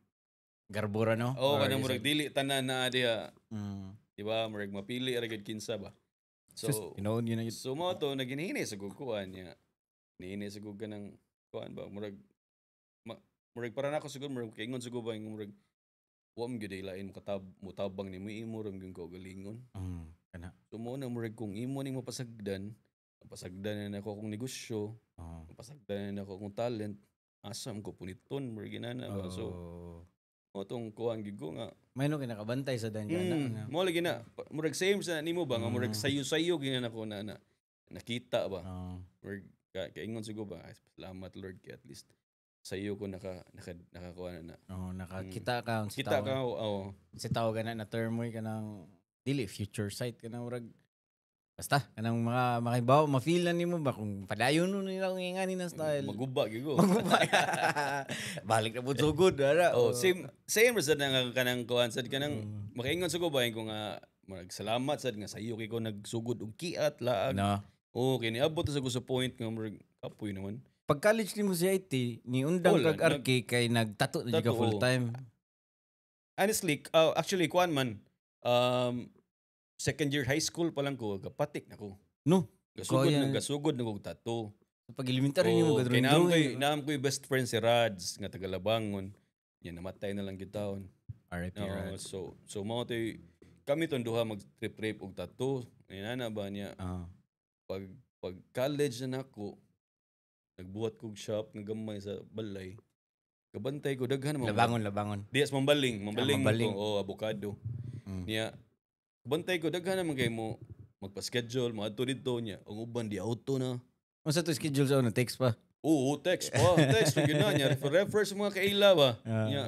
Garbura, no? Oh, Or kanang is murag dili tanan na diha, di ba? Murag mapili ra gyud kinsa ba. Sus, So tinuod yun na yun. so mo to naginhini sa kog kuan niya. Nihini sa kog kanang kuan ba murag murag para nako siguro murag kaingon siguro ba nga murag wa man gyud ay lain mukatab mutabang nimo, imo ra gyud ko galingon. Kana. So mo na murag kung imo ning mapasagdan, mapasagdan na nako akong negosyo, Oo. mapasagdan na nako akong talent, asa man ko puniton murag ginana ba. So Oo. mo tong kuan gyud ko nga May no kinakabantay sa dan kana. Mo lagi na murag same sa nimo ba nga murag sayo-sayo gyud na nako na, na nakita ba. Oo. Murag kaingon siguro ba, "Ay, salamat Lord kay at least sayo ko naka naka nakakuha na na." Oo, nakakita ka sa Kita tao. ka, oo. Sa tao gana na term mo kanang dili future sight kanang murag basta kanang mga makibaw ma-feel na nimo ba kung padayon no nila kung ingani na style. Maguba gyud ko. Maguba. Balik na pud sugod ara. Oh, same same ra sad na nga kanang kuan sad kanang makaingon sa ko ba ko nga murag salamat sad nga sayo kay ko nagsugod og kiat laag. No. Oh, kay niabot sa ko sa point nga murag kapoy naman. Pag college nimo sa IT, ni undang Wala, kag RK kay nagtato na jud ka Tato, full oo. time. Honestly, actually kuan man second year high school pa lang ko kapatik na ko. No. Gasugod Kaya- na gasugod na kog tattoo. Pag elementary nimo Oo, gadron kay naam ko'y best friend si Rads nga taga Labangon. Yan namatay na lang gyud taon. RIP Oo, Rads. so so mao to'y kami tong duha mag trip trip og tattoo. Inana ba niya pag pag college na nako nagbuhat kog shop nga gamay sa balay. Kabantay ko daghan man. Labangon, labangon. Dias mambaling, mambaling, Ah, mambaling. ko, oh, avocado. Niya kabantay ko daghan naman kay mo magpa-schedule moadto didto niya. Ang uban di auto na. Unsa to schedule sa una text pa? Oo, text pa. Text lang yun na niya. Refer, refer sa mga kaila ba. Niya,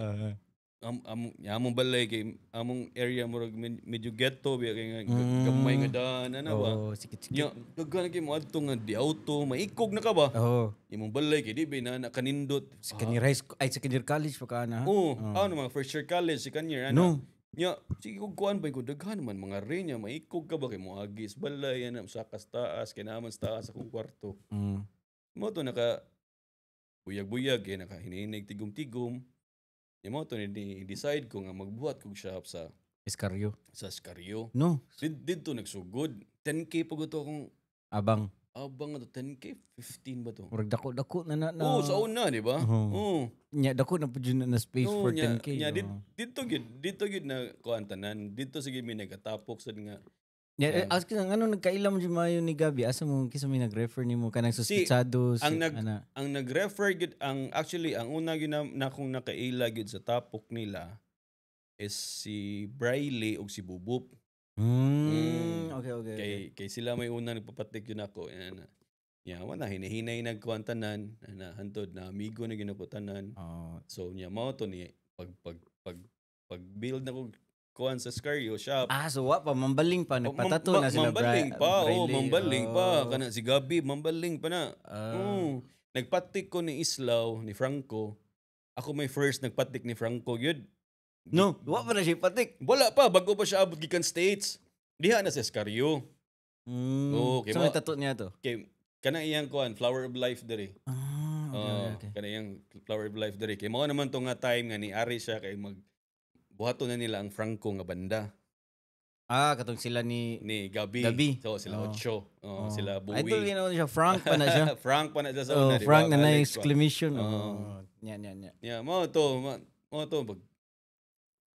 am, am, among balay kay among area murag medyo ghetto biya kay nga gamay nga daan ana ba. Oo, sikit-sikit. Nya daghan kay mo adto nga di auto maikog na ka ba. Oo. Imong balay kay di ba na nakanindot. Second year high school, ay second year college pa ka na. Ha? Oo, ano mga first year college second year ana. No. Nya sige kog kuan ba ko daghan man mga re niya maikog ka ba kay mo agis balay ana sakas taas kay naman sa taas akong kwarto. Mo to naka buyag-buyag kay naka hinihinig tigom-tigom. Nya mo to ni decide ko nga magbuhat kog shop sa Escarrio. sa Scario. No. Didto nagsugod. 10K pa gud to akong Abang. abang nga to, 10K 15 ba to? Murag dako-dako na na. na. Oo, sa una, di ba? Oo. Oo. Nya dako na pud yun na space Oo, for nya, 10K. Nya, Oo. didto gyud na kuan tanan. Didto sige mi nagatapok sad nga. Nya, eh, ask ka ano nagkaila mo jud maayo ni Gabi? Asa mo kinsa may nag-refer nimo kanang suspitsado si, ang ana. Ang nag-refer gyud ang actually ang una gyud na akong nakaila gyud sa tapok nila is si Briley ug si Bubup. Okay. Kay kay sila may una nagpapatik yun ako. Yan na. Nya wala hinahinay nagkuan tanan na hantod na amigo na gyud tanan. So nya mao to ni pag pag pag pag build na ko kuan sa Scario shop. Ah, so wa pa mambaling pa, nagpatato na sila. Mambaling pa, oh, Briley. Mambaling pa. Kana si Gabi, mambaling pa na. Oh, nagpatik ko ni Islaw, ni Franco. Ako may first nagpatik ni Franco gyud. No, wa pa na siya patik. Wala pa, bago pa siya abot gikan States. Diha na sa Escario. Oh, okay, So may tattoo niya to. Kay kana iyang kuan, Flower of Life diri. Ah, okay, Oh, okay. kana iyang Flower of Life diri. Kay mao naman to nga time nga ni ari siya kay mag buhaton na nila ang Franco nga banda. Ah, katong sila ni Ni Gabi. Gabi. So sila Ocho. Oh, sila Bowie. Idol yun ako siya. Frank pa na siya. Frank pa na siya sa Oh, una, di ba? Frank na na Alex pa. exclamation. Oo. Oh. Nya, nya, nya. Yeah, mao to, mao to pag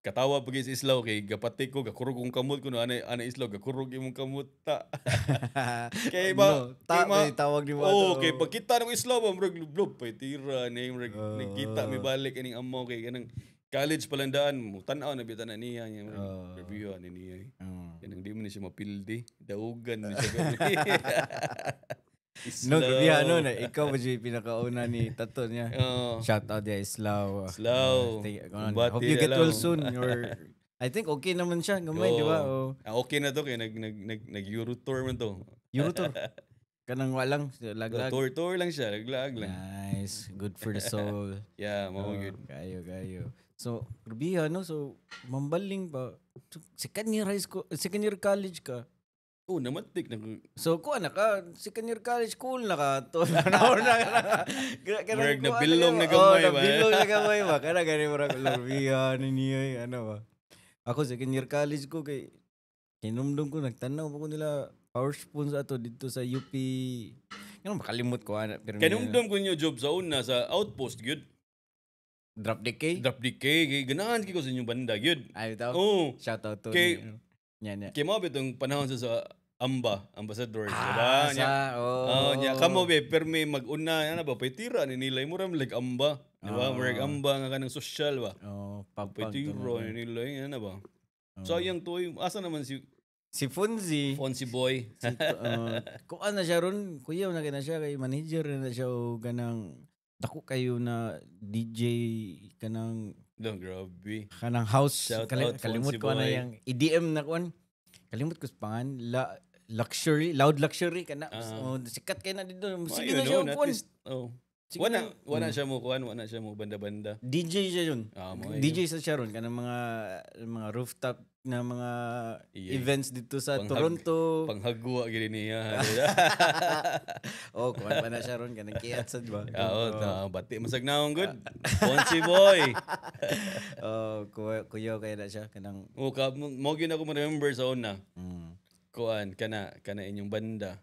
katawa pag is Islaw kay gapatik ko gakurog kong kamot ko no ana ana Islaw gakurog imong kamot ta. Kay ba No, ta, kay ma- may tawag ni mo. Oh, kay pagkita ng Islaw ba murag lublob pay tira ni murag nagkita mi balik ining amo kay kanang college pa lang daan mo tan-aw na bitan na niya niya murag review ani niya. Kanang di mo ni siya mapildi, daugan ni siya. No, grabe ano na ikaw ba siya yung pinakauna ni tato niya. Oh. Shout out ya Islaw. Islaw. Kumbati Hope you get na well lang. soon. Or I think okay naman siya gamay, di ba? Oh. Ah, okay na to kay nag nag nag nag Euro tour man to. Euro tour. Kanang walang laglag. Tour tour lang siya, laglag lang. Nice. Good for the soul. Yeah, mao Oh, gyud. kayo, kayo. So, grabe ano? So, mambaling pa. So, second year high school, second year college ka. Oh, namatik na ko. So, kuha na ka, second year college, cool na ka. To, panahon na ka. Murag nabilong na gamay ba? ba? Nabilong na gamay ba? Kana gani murag lorbiya, ni niya, ano ba? Ako, second year college ko, kay, kinumdum ko, nagtanaw pa ko nila power spoons ato dito sa UP. Ano, makalimot ko, ana. Pero Kanumdum ko niyo job sa una sa Outpost gyud. Drop decay? Drop decay kay ganahan kay ko sa inyong banda gyud. Ay, bitaw. Oh, Shout out to. Kay- Nya, nya. kay mao bitong panahon sa Amba, ambassador, di ba? Ah, Nya, sa, oh. oh, nya kamo be permi mag-una ano ba pay tira ni nila mura like amba, di ba? Murag amba nga kanang social ba. Oh, papag. Pay tira ni nila ano ba? Sayang to, eh. Asa naman si Si Fonzie. Fonzie boy? Si, kuan na siya ron, kuya na kay na siya kay manager na siya o ganang dako kayo na DJ kanang No, grabe. kanang house. Shout out, Kalimot Fonzie ko na boy. yang EDM na kuan. Kalimot ko sa pangan la, luxury, loud luxury kana. Oh, sikat kay na dito. Sige na Ayun, siya no, at kuan. least, oh. Sige Wala, na. wala siya mo kuan, wala siya mo banda-banda. DJ siya yun. Ah, mo, ayun. DJ sa siya ron kanang mga rooftop na mga Iya. events dito sa Panghag- Toronto. Panghagwa gid niya. Oh, kuan pa na siya ron kanang kiyat sad ba? Oo, ta, bati masag naong good. Fonzie boy. Oh, kuya, kuya kaya na siya kanang O ka mo gyud ako ma-remember sa una. Kuan kana kana inyong banda.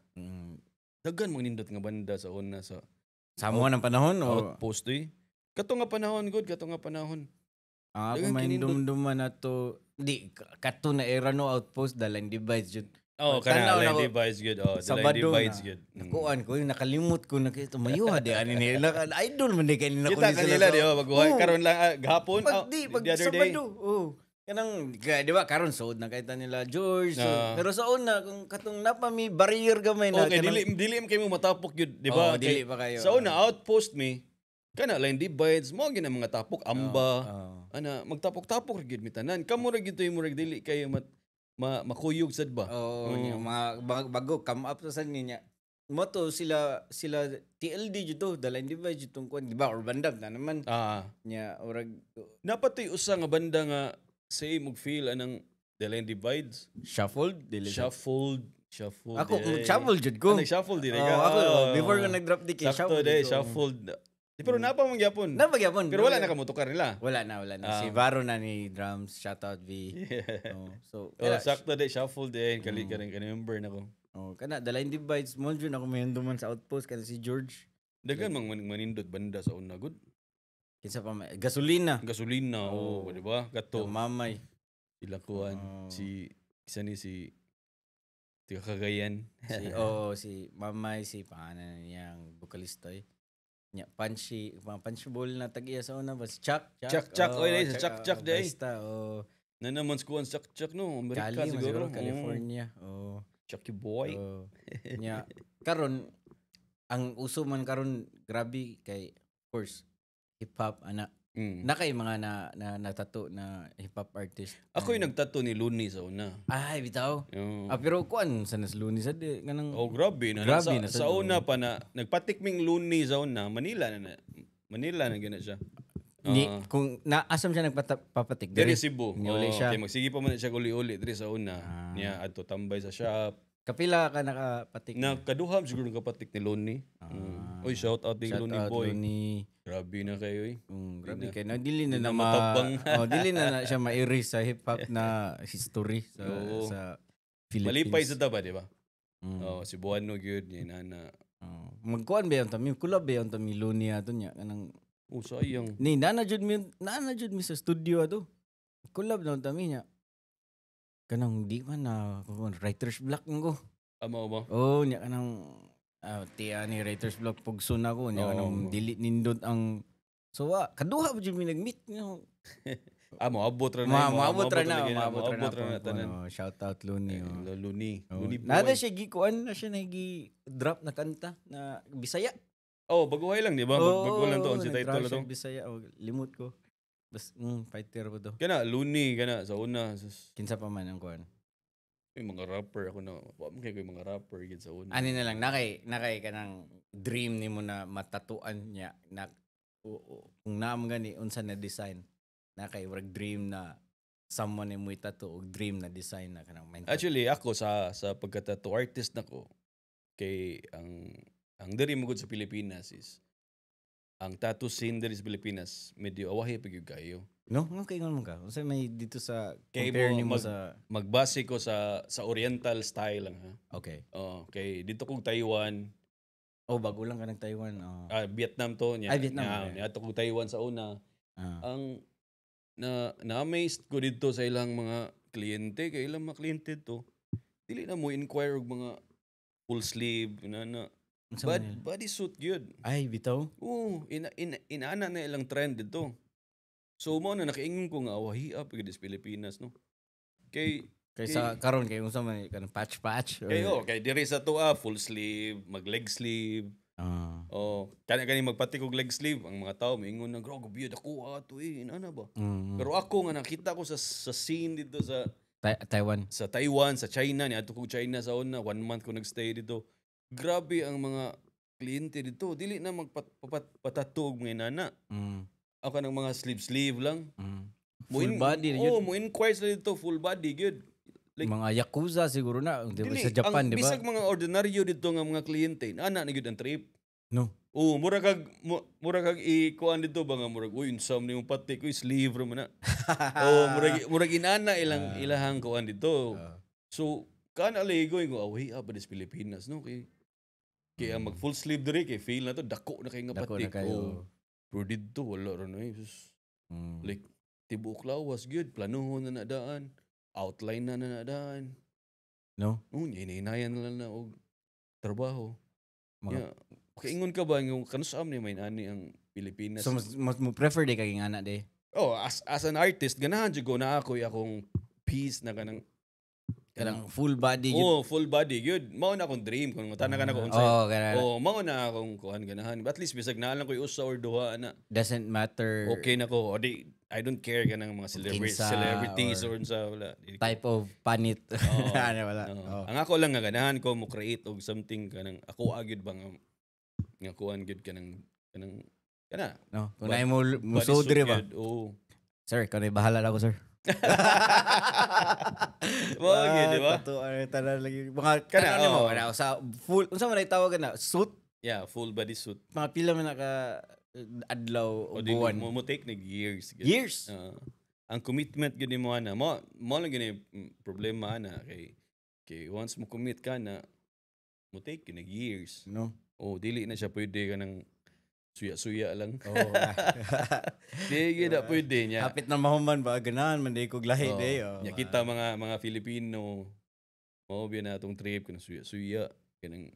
Daghan mga nindot nga banda sa una sa Sa mo ng panahon o Outpost eh. Kato nga panahon good, kato nga panahon. Ang ako Daghang may kinindot. dumduman na to di kato na era no Outpost dalan device jud. Oh, kana Tanaw na line ko. device good. Oh, the line Sabado device na. good. Nakuan ko yung nakalimot ko na kay tumayo di ani nila idol man di kay nila Kita kanila di ba pag Oo. karon lang ah, gahapon Pag ah, di pag the other day. Sabado. Oh. Kanang di ba karon sold na kay ta nila George. So, Ah. pero sa una kung katong napa mi barrier gamay na Okay, kanang- dili dili man kayo mo matapok yun, di ba? Oo, dili Kay- pa kayo. Sa una Outpost mi kana line divides mo gyud ang mga tapok amba. Oo. Ana magtapok-tapok ra gyud mi tanan. Kamo ra gyud toy murag dili kayo mat, ma, makuyog sad ba? Oo, niya, mga bago come up sa niya. Mo to sila sila TLD jud to, Dalan Divide jud tong kuan, di ba? Urban Dub na naman. Ah, Nya urag napatoy usa nga banda nga same og feel anang the line divides. Shuffled dili siya. Shuffled, shuffled. Ako eh. shuffled jud ko. Ah, nag-shuffle din Oo, ka. ako Ah. oh, before ko nag-drop di kay Sakto shuffled de, jud ko. shuffled. Di, pero napa man gyapon. Na pagyapon. Pero wala na kamutukar nila. Wala na, wala na. Si Varo na ni drums, shout out V. Oh, so Oh, kaya, sakto de, shuffled din. Kali ka rin, remember na ko. oh, kana Dalan Divides mo jud ako may duman sa Outpost kana si George. Daghan mang manindot banda sa una good. Kinsa pa may Gasolina. Gasolina, oh, di ba? Kato. Mamay. Sila kuan Oh. si isa ni si Tiga Cagayan. Si oh, si Mamay, si pangalan niyang vokalista eh. Nya Punchy, mga punchbowl na tag-iya sa una ba si Chuck? Chuck, Chuck, oy, day, si Chuck, Chuck, oh, day. Basta, oh. Na naman sa kuan Chuck Chuck no, Amerika Cali, man siguro. siguro, Oh, California. Oh. Chucky boy. Oh. Nya karon Ang uso man karon, grabe kay, of course, hip hop ana. Na kay mga na natato na hip hop artist. Ako yung nagtato ni Loonie sa una. Ay, bitaw. Oo. Ah, pero kuan sa nas Loonie sa di kanang Oh, grabe na. Grabe sa, na sa sad, una pa na nagpatik ming Loonie sa una, Manila na gana siya. Ni, kung naasam siya nagpapatik Diri diri. Cebu. Niuli Oh, siya. okay, magsige pa man na siya uli-uli diri sa una. Niya adto tambay sa shop. Kapila ka nakapatik? Nakaduham siguro nakapatik ni Loonie. Uy, shout out ni Shout Loonie out, boy. Loonie. Grabe na kayo eh. Grabe kay na dili na na na ma, matabang. Oh, dili na siya ma-erase sa hip hop na history sa Oo. sa Philippines. Malipay sa taba, di ba? Mm. Oh, Cebuano gyud ni nana. Oh. Magkuan ba yung tami? Kulab ba yung tami Loonie ato niya kanang Oh, sayang. ni nana jud mi sa studio ato. Kulab na tami niya. Kanang di man na kuan, writer's block ko. Amo ba? Oh, niya kanang tiya ni writer's block pugson ako niya Oo. kanang dili nindot ang. So wa kaduha pa jud mi nag-meet niyo. Ah, moabot ra na. Maabot ra na, lagi maabot ra na. Moabot ra na tanan. Oh, shout out Loonie. Oh. Eh, Loonie. Oh. Loonie boy. Nada siya gikuan na siya nagi drop na kanta na Bisaya. Oh, baguhay lang, di ba? Bago lang to, ang si nag-drop title na siya to. Bisaya, oh, limot ko. Bas fighter ko to. Kana Loonie kana sa una. Sus, Kinsa pa man ang kuan. may mga rapper ako na. Wa man kay ko yung mga rapper gid sa una. Ani na lang nakay kanang dream nimo na matatuan niya na kung naam gani unsa na design, nakay murag dream na someone mo itato og dream na design na kanang mind. Actually, ako sa pagka-tattoo artist nako kay ang diri mo gud sa Pilipinas is ang tattoo scene diri sa Pilipinas medyo awahi pa gyud kayo. No, nga kay ngon man ka, unsa may dito sa Kay compare nimo sa Magbase ko sa oriental style lang ha. Oh, kay dito kog Taiwan, Oh, bago lang ka nag Taiwan, oh. Ah, Vietnam to niya. Ay, Vietnam, Niya, okay. niya kog Taiwan sa una. Ang na na-amazed ko dito sa ilang mga kliyente kay ilang mga kliyente to dili na mo inquire og mga full sleeve na na Unsa man yun? body suit gyud. Ay, bitaw. Oo, ina, ina, inaana na ilang trend dito. So mo na nakaingon ko nga awahi up gyud sa Pilipinas, no. Kay Kay sa karon kay unsa man kanang patch patch or kay oh, kay diri sa tuwa full sleeve, mag leg sleeve. Oh, kani kani magpatik og leg sleeve ang mga tao moingon na grabe gyud ako ato eh, inana ba. Pero ako nga nakita ko sa scene dito sa Taiwan. Sa Taiwan, sa China, ni adto kog China sa una, one month ko nagstay dito. Grabe ang mga kliyente dito. Dili na magpatato og mga inana. Ako ng mga sleeve sleeve lang. Full body na yun. Oh, mo inquire sila dito full body gyud. Like, mga yakuza siguro na, di ba, Dili, sa Japan, ang di ba? Bisag mga ordinaryo dito nga mga kliyente, ana na gyud ang trip. No. Oh, mura kag ikuan dito ba nga murag uy unsam ni pati ko sleeve ra man na. Oh, murag inana ilang ilahang kuan dito. So kana ligoy ko awi ah ba dis Pilipinas, no, kay kay ang mag full sleeve diri kay feel na to dako na kay nga Dako patik. na kayo. Oh, pero dito wala ra na eh. Sus, like tibuok lawas gyud, planuhon na nadaan, outline na na nadaan. No. Oh, hinahinayan na lang na og trabaho. Mga Yeah. Kaingon ka ba yung kanusam ni may ani ang Pilipinas? So mas mo prefer di kay ngana di. Oh, as an artist ganahan jud ko na ako akong piece na kanang Kanang full body gyud. Oh, full body gyud. Mao na akong dream kung tanan ka na ko unsay. Oh, kana Oh, mao na akong kuan ganahan. At least bisag naa lang ko'y usa or duha na. Doesn't matter. Okay na ko. O di I don't care kanang mga Kinsa celebrities or or unsa wala. Type of panit. Oo. Ano, wala. Oo. Oh. Ang ako lang nga ganahan ko mo create og something kanang ako agud ba nga nga kuan gyud kanang kanang kana No, kung naay mo body musod suit diri ba? gyud, oo. Sir, kanay bahala na ako, sir. Mao gyud, di ba? Tattoo ano tanan lagi. Mga Kana, kana nimo oo. wala sa full unsa man ay tawag na suit, Yeah, full body suit. mga pila man naka adlaw O o di buwan? mo take nag years gyud. Years. Oo. Ang commitment gyud nimo ana, mo lang gyud ni problema ana kay kay once mo commit ka na mo take gyud nag years. No. Oh, dili na siya pwede ka ng suya-suya lang. Oh. Di gyud na pwede niya. Hapit na mahuman ba ganahan man di ko lahi Oo. di. Oh. Nya kita mga Filipino mao biya na atong trip kanang suya-suya kanang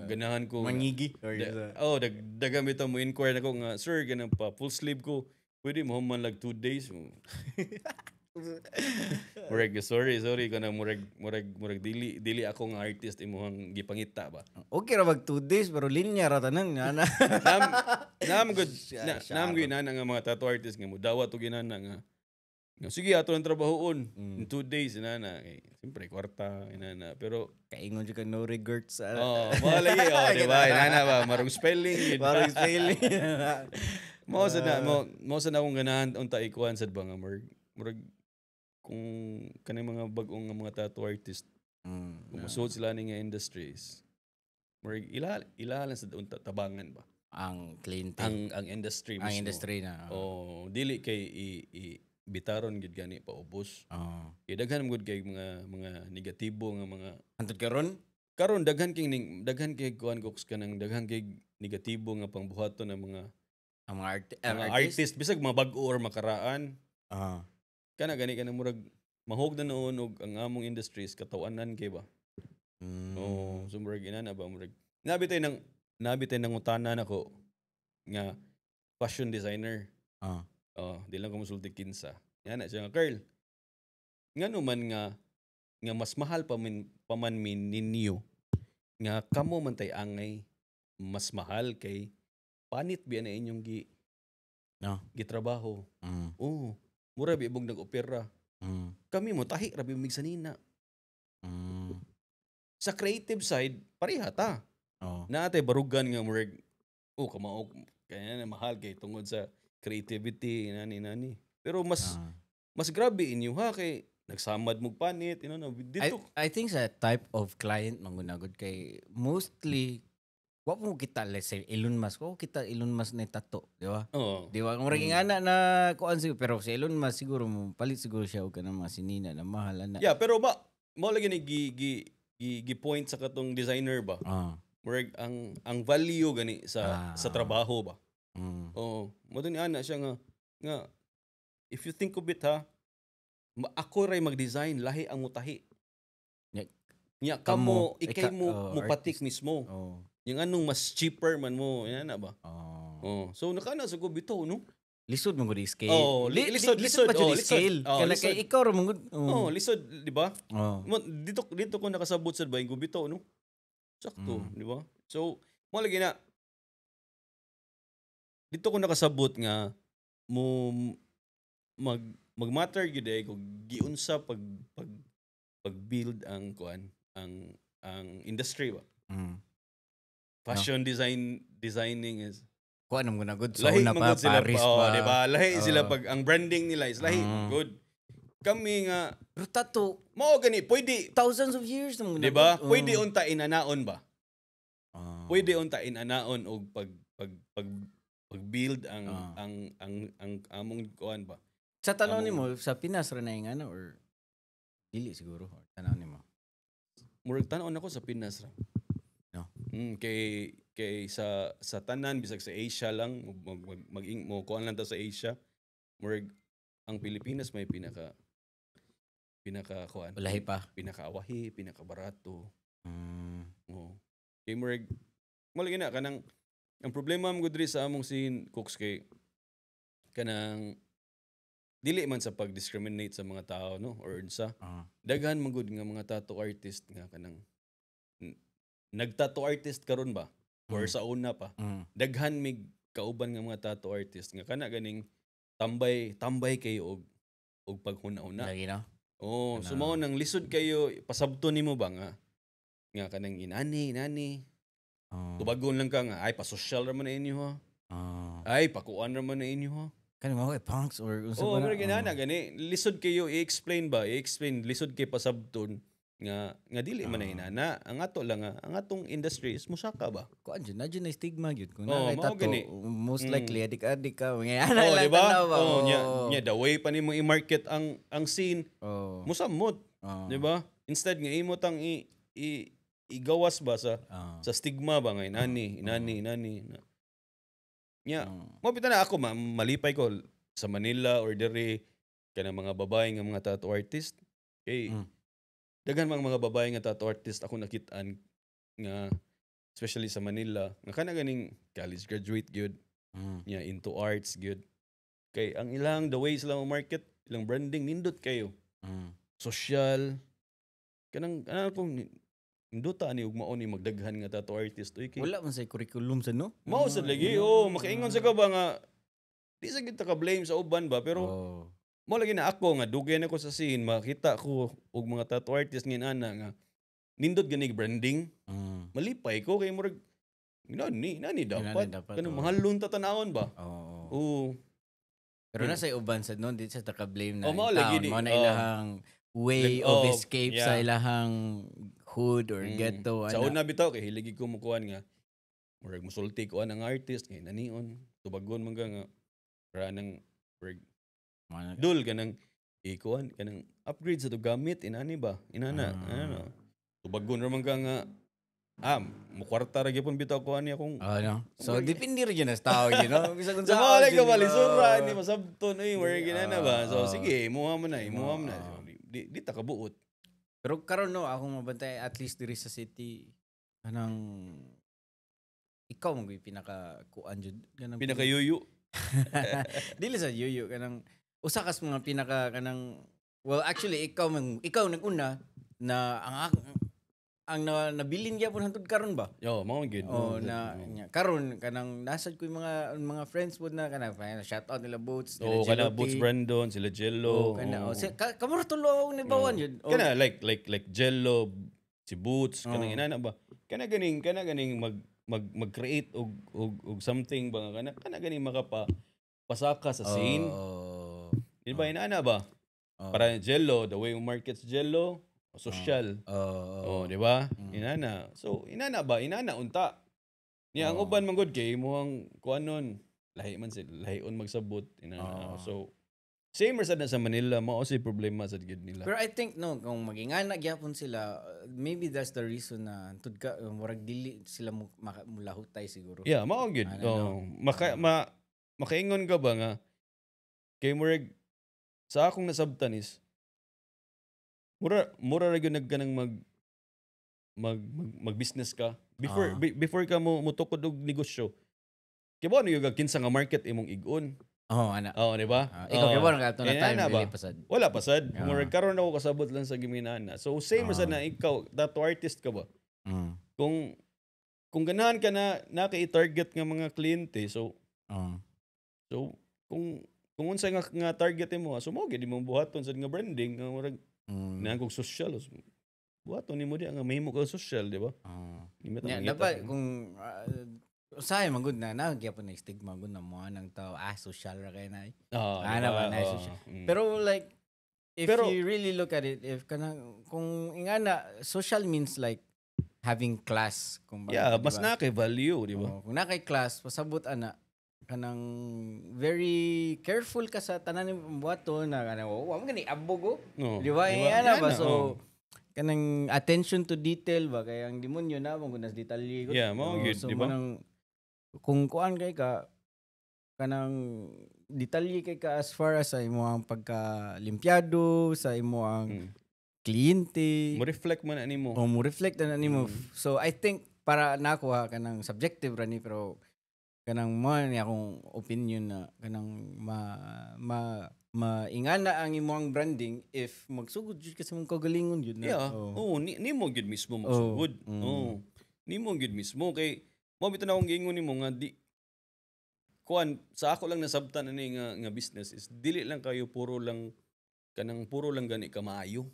ganahan ko Mangigi or oh daga bitaw mo inquire nako nga, "Sir, ganang pa full sleeve ko, pwede mo man like 2 days?" Murag sorry, sorry kanang murag dili ako nga artist imuhang gipangita ba. Okay ra mag 2 days pero linya ra tanan nga na. Nam good na, nam gyud na nga mga tattoo artist nga mo dawat og inana nga sige, ato ang trabahoon in 2 days inana, kay siyempre kwarta inana, pero Kaingon jud ka, no regrets. Oh, mo lagi, oh, di ba, inana ba, marong spelling yun. Parang spelling. Mo sa na akong ganahan unta ikuan sad ba nga murag kung kaning mga bag-ong nga mga tattoo artist, kung mosuod sila ni nga industries, murag ila lang sad unta tabangan ba Ang kliyente. Ang industry Ang mismo. Industry na. Oh, dili kay i bitaron gid gani paubos. Kay daghan man gud kay mga negatibo nga mga Hantod karon? Karon daghan kay kuan koks, kanang daghan kay negatibo nga pangbuhaton ng mga Ang mga mga artist. artist bisag mga bag-o or makaraan. Kana gani, kanang murag mahog na noon og ang among industries katawanan kay ba. Oh, so murag inana ba, murag nabi tay nangutana nako nga fashion designer. Oh, di lang ko musulti kinsa. Yan na siya nga, "Carl. Ngano man nga mas mahal pa man min ninyo nga kamo man tay angay mas mahal kay panit biya na inyong No. gitrabaho?" Oh, mura bi ibog nag-opera. Kami mo tahi ra bi mig sanina. Sa creative side, pareha ta. Naa tay barugan nga murag oh, kamao kaya na mahal kay tungod sa creativity, nani nani. Pero mas mas grabe inyo ha, kay nagsamad mo panit ino dito. I think sa type of client mangunagod kay mostly wa mo kita, let's say Elon Musk, wa mo kita Elon Musk na tato, di ba? Oh. Di ba? Kung mm. Ana na kuan siguro, pero si Elon Musk siguro mo palit siguro siya og kanang mga sinina na mahal ana. Yeah, pero ba mo lagi ni gi point sa katong designer ba? Murag ang value gani sa sa trabaho ba. Oo. Mo ni ana siya nga if you think of it ha, ako ray mag-design, lahi ang mutahi. Nya- Nya kamo, Kamo, ikay mo oh, mo patik artist. mismo. Yung anong mas cheaper man mo, yan na ba? Oh. Oh. So nakana sa ko bitaw, no? Lisod mo gud scale. Oh, lisod, lisod. Pa jud Oh, lisod. scale. Oh, Kaya lisod. kay ikaw ra man gud. Oh, lisod, di ba? Oh. Mo, dito ko nakasabot sa ba yung bitaw, no? Sakto, di ba? So, mo lagi na dito ko nakasabot nga mo mag-matter gyud ay kung giunsa pag pag build ang kuan, ang industry ba. Fashion designing is Kuan man gud sa lahi una man pa gud sila Paris pa, oh, pa. di ba? Lahi sila Oh. pag ang branding nila is lahi good. Kami nga Pero tato mao gani pwede thousands of years na man di ba? gud. Pwede unta inanaon ba? Pwede unta inanaon og pag build ang ang among kuan ba? Sa tanaw nimo, sa Pinas ra na yung ano or dili siguro, or tanaw nimo? Murag tan-on ako sa Pinas ra. No. Kay sa tanan bisag sa Asia lang mag mo kuan lang ta sa Asia. Murag ang Pilipinas may pinaka pinaka kuan. Lahi pa. Pinakaawahi, pinakabarato. Oo. Kay murag mo lagi na kanang ang problema mo diri sa among scene, cooks, kay kanang dili man sa pag-discriminate sa mga tao, no, or unsa, daghan man gud nga mga tattoo artist nga kanang nag-tattoo artist karon ba or sa una pa, daghan mig kauban nga mga tattoo artist nga kana ganing tambay tambay kayo og paghuna-huna. Lagi no. Oh, Kana. so mao nang lisod kayo pasabto nimo ba nga kanang inani inani, tubagon lang ka nga ay pasosyal ra man na inyo ha. Ay pakuan ra man na inyo ha. Kani mo kay punks or unsa Oh, ba na? murag inana gani lisod kayo i-explain ba, i-explain, lisod kay pasabton nga dili man na inana ang ato lang nga ang atong industry is musaka ba. Kuan jud na jud na stigma gyud kung Oh, naa kay mao tattoo, gani. most likely adik-adik ka mga ana Oh, lang di ba? tanaw ba? Oh, nya the way pa nimo i-market ang scene, musamot, di ba? Instead nga imo tang i, i igawas ba sa sa stigma ba nga inani, inani, inani. Nya, mo pita na ako malipay ko sa Manila or diri kanang mga babae nga mga tattoo artist. Kay daghan mang mga babae nga tattoo artist ako nakitaan nga especially sa Manila nga kana ganing college graduate gyud, nya into arts gyud. Kay ang ilang the way sila mo market Ilang branding nindot kayo. Social kanang kanang kung nindota ani ug mao ni magdaghan nga tattoo artist uy kay Wala man sa curriculum sa, no? Mao sad lagi, oh, makaingon sa ka ba nga di sa kita ka blame sa uban ba, pero mo lagi na ako nga dugay na ko sa scene, makita ko og mga tattoo artist ngayon ana nga nindot gani branding, malipay ko kay murag nani nani dapat, Nani dapat, kanang oh. mahalon ta tanawon ba. Oo. Pero nasa uban sa no, di sa taka blame na Oh, mao in lagi town. di- Mao na oh. ilahang way of escape sa ilahang hood or ghetto. Sa ana. una bitaw kay hilig ko mukuan nga murag musulti ko ang artist kay nanion tubagon man ka nga para nang murag Mao na- dul kanang ikuan kanang upgrade sa to gamit inani ba inana ano tubagon ra man ka nga mukwarta ra gyapon bitaw ko ani akong Oh, no. So, depende rin yun sa tao. Bisag unsa Sa mga jud, ka balisura oh. ni masabton ay where ginana ba, so sige, imuha mo na, imuha mo na. Di ta kabuot. Pero karon, no, akong mabantay at least diri sa city kanang ikaw mo gyud pinaka kuan jud kanang Pinakayuyo. Dili sa yuyo, kanang usa kas mga pinaka kanang, well, actually ikaw man, ikaw naguna na ang nabilin gyapon hangtod karon ba. Yo, mao gyud. Oh, na nya karon kanang nasad ko yung mga friends pod na kanang shout out nila Boots, nila Oh, kana Jello Boots T. Brandon, sila Jello. Oh, kana oh, si, kamo ra tulo akong nibawan yun. Oh, Kana like Jello, si Boots, kanang inana ba? Kana ganing mag mag mag-create og something ba nga kana ganing makapa pasaka sa scene. Di ba inana ba? Oh. Para Jello, the way you markets Jello, social. Oh. Oh, di ba? Inana. So, inana ba? Inana unta. Niya ang uban man gud kay mo ang kuanon. Lahi man sila, lahion magsabot inana. So, same ra sad na sa Manila, mao si problema sad gyud nila. Pero I think, no, kung magingana gyapon sila, maybe that's the reason na antud ka murag dili sila mo mulahutay siguro. Yeah, mao gyud. Ano, Oh, makaingon ka ba nga kay murag sa akong nasabtan is mura ra gyud nagkanang mag business ka before before ka mo motukod og negosyo, kay ba ano yung kinsa nga market imong igon? Oh, ana. Oo, di ba? Ah, ikaw kay ba ato na Eh, time ana ba? dili pasad. Wala pa sad. Murag karon ako kasabot lang sa giminana. So same ra sad na ikaw tattoo artist ka ba, kung ganahan ka na naka-target nga mga kliyente, so so kung unsa nga target mo, so mo gid mo buhaton sad nga branding nga murag naa kog social, so, buhaton nimo di nga mahimo ka social, di ba? Di mo ta Yeah, mangita. dapat kung usahay man gud na gyapon na stigma gud na mo nang tao, social ra kay na. Di na ba, ba? na social. Pero like if you really look at it, if kanang kung ingana, social means like having class kung Yeah, mas na kay value, di ba? Oh, kung na kay class, pasabot ana kanang very careful ka sa tanan nimong buhaton na kanang, oh, wa man gani abog oh. No, Di ba? Eh, ana ba? Yan na, So oh. kanang attention to detail ba, kay ang demonyo na mo kunas detalye gud. Yeah, mao Oh, gyud, so di ba? manang kung kuan kay ka kanang detalye kay ka as far as sa imong pagka-limpyado, sa imong kliyente, Mo reflect man ani mo. o mo reflect na nimo. So I think para nako ha, kanang subjective ra ni, pero kanang mo ni akong opinion na kanang ma ma maingana ang imong branding if magsugod jud ka sa imong kaugalingon jud na. Yeah. Oh. Oo, nimo gyud mismo magsugod. Oo. Nimo gyud mismo kay mo bitaw na akong giingon nimo nga di kuan sa ako lang nasabtan ani nga business is dili lang kayo puro lang kanang puro lang gani ka maayo.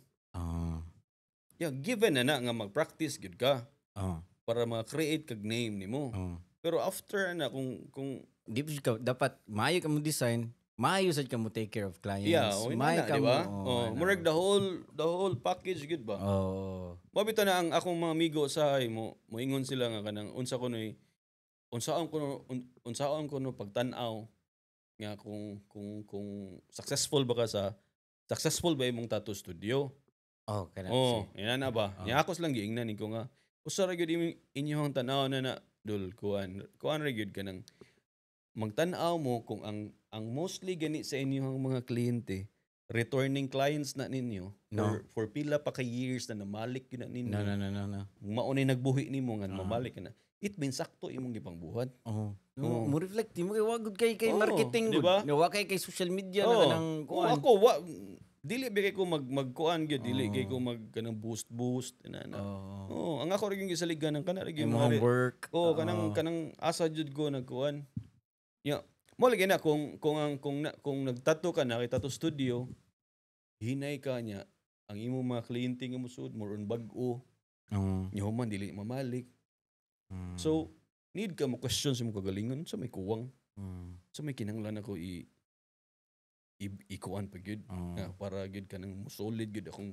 Yeah, given na na nga mag-practice gyud ka para ma-create kag name nimo. Pero after na kung Di jud ka dapat maayo ka mo design, maayo sad ka mo take care of clients. Yeah, oh, maayo na, ka di ba? mo, Oh, ana. murag the whole package gyud ba? Oh. Mao bitaw na ang akong mga amigo sa mo moingon sila nga kanang unsa kunoy unsaon ko no pagtan-aw nga kung successful ba ka sa successful ba imong tattoo studio. Oh, kana. Oh, ina na ba? Nya ako lang giingnan ko nga usa ra gyud inyong tan-aw na na dul kuan kuan ra gyud kanang magtan-aw mo kung ang mostly gani sa inyong mga kliyente Returning clients na ninyo No. for pila pa ka years na namalik yun na ninyo. No. Mao ni nagbuhi nimo nga mamalik ka na. It means sakto imong gipangbuhat. Oh. No, Oo. mo reflect mo kay wa gud kay Oo, marketing di gud. ba? No, wa kay social media na Oo. kanang Oo, kuan. ako wa dili ba kay ko magkuan gyud, dili kay ko mag kanang boost boost na na. Oo. Oo, ang ako ra gyud gisaligan ang kana ra gyud Imong mga work. Oo, kanang asa jud ko nagkuan. Ya, mo lagi na kung ang kung na, kung nagtato ka na kay tattoo studio, hinay ka niya ang imong mga kliyente nga mosuod more on bag-o, Oo. nya human dili mamalik. So, need ka mo question sa imong kagalingon sa may kuwang, sa may kinahanglan ako i ikuan pa gyud Oo. nga para gyud kanang mosolid gyud akong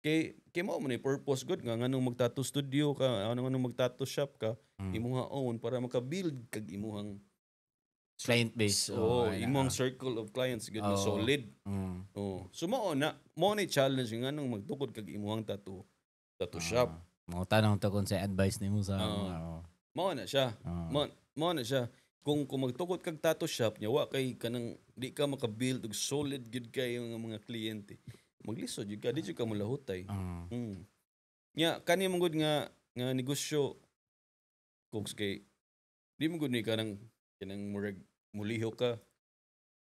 kay mao man ni purpose gud nga nganong magtattoo studio ka, anong nganong magtattoo shop ka, imuha own para maka-build kag imuhang Client base. Oh, ay na. imong circle of clients gud na Oo. solid. Oh. So mao na challenge nga nganong magtukod kag imuhang tattoo shop. Mga tanong to kung sa advice nimo sa Oo. mga oo. Mao na siya. Oo. Mao na siya. Kung magtukod kag tattoo shop nya wa kay kanang di ka maka-build og solid gud kayo nga mga kliyente. Maglisod jud ka, di jud ka molahutay. Oo. Nya kani man gud nga negosyo, Cooks, kay di mo gud ni kanang murag mulihok ka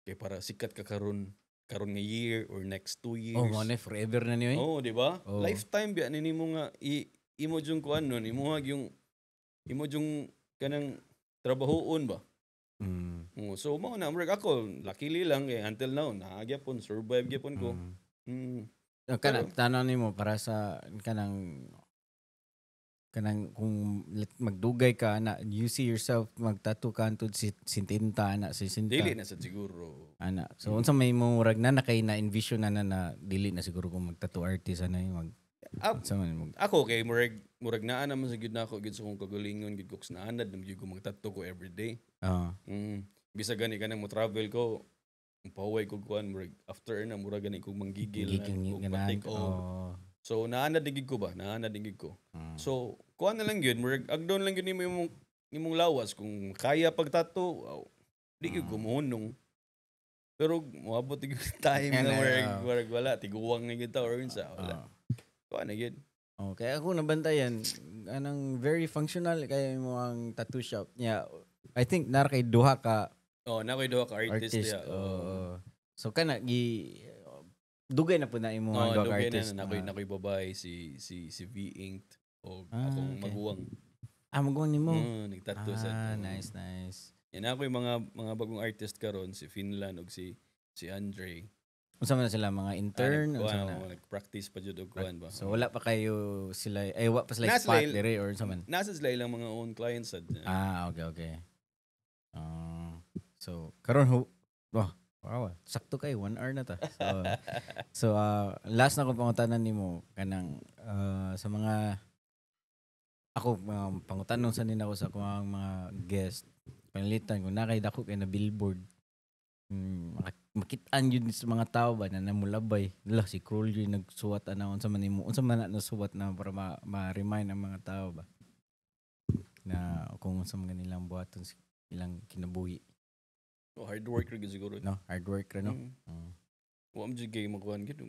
kay para sikat ka karon nga year or next 2 years. Oh, mo na forever na niyo eh. Oh, di ba? Oo. Lifetime biya ni nimo nga imo jung kuan nun, imo yung imo jung kanang trabahoon ba. Oh, so mao na murag ako luckily lang kay until now naa gyapon, survive gyapon ko. Oh, kana tanaw nimo para sa kanang kung magdugay ka ana, you see yourself magtattoo ka antud si sintinta ana si sinta? Dili na sad siguro. Ana, so unsa may mo murag na kay na envision na na dili na siguro kung magtattoo artist ana yung mag unsa man mag Ako kay murag naa naman sa gyud nako gyud sa akong kagalingon gyud ko naanad na gyud ko magtattoo ko everyday. Bisag gani kanang mo travel ko, pahuway ko kuan, murag after na murag gani ko manggigil na gigil og ganahan pa-take over. So naanad din gyud ko ba? Naanad din gyud ko. So kuan na lang gyud, murag agdon lang gyud nimo imong lawas kung kaya pagtato, wow, di gyud ko mohunong. Pero moabot gyud time na Yan na, murag, oo. murag wala tiguwang na gyud ta or unsa, wala. Kuan na gyud. Okay, ako nabantayan anang very functional kay mo ang tattoo shop niya. I think nara kay duha ka Oh, na koy duha ka artist, artist. diya. Oo. So kana gi dugay na po na imo Oh, ang duha ka dugay na artist. na nakoy babae si V Inked o akong maguwang. Ah, maguwang nimo. Nagtattoo sa. Ah, nice, nice. Yan ako yung mga bagong artist karon, si Finland ug si Andre. Unsa man na sila, mga intern? Ah, Unsa nagkuan, man na? oh, nag-practice pa jud og kuan ba. So wala pa kayo sila ay wa pa sila Nasa spot dire or unsa man? Nasa sila ilang mga own clients sad. Ah, okay. Ah, so karon ho, wow, sakto kay 1 hour na ta. So, last na ko pangutanan nimo kanang sa mga ako mga pangutanon sa nila ko sa akong mga guest. Panalitan ko na kay dako kay na billboard. Makitaan yun sa mga tao ba na namulabay. Lah si Kroll yun nagsuwat ana, unsa man nimo, unsa man na nasuwat na para ma-remind ang mga tao ba na kung unsa man nilang buhaton sa ilang kinabuhi. Oh, hard work ra gyud siguro. No, hard work ra, no. Wa man jud kay makuan gyud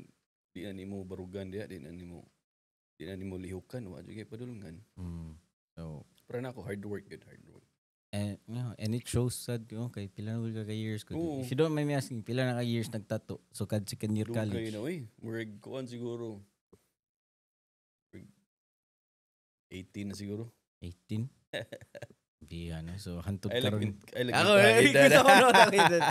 di na nimo barugan diha, di na nimo lihukan, wa jud kay padulungan. So Para na ako hard work gyud, hard work. And no, and it shows sad, no, kay pila na gud ka years ko. Oo. If you don't mind me asking, pila na ka years nagtato? So kad second year Dugay college. na oy. Murag kuan siguro. Murag 18 na siguro. 18. Di ano, so hantod I like karon. I like Ako bintahang eh, edad. gusto ko no, edad.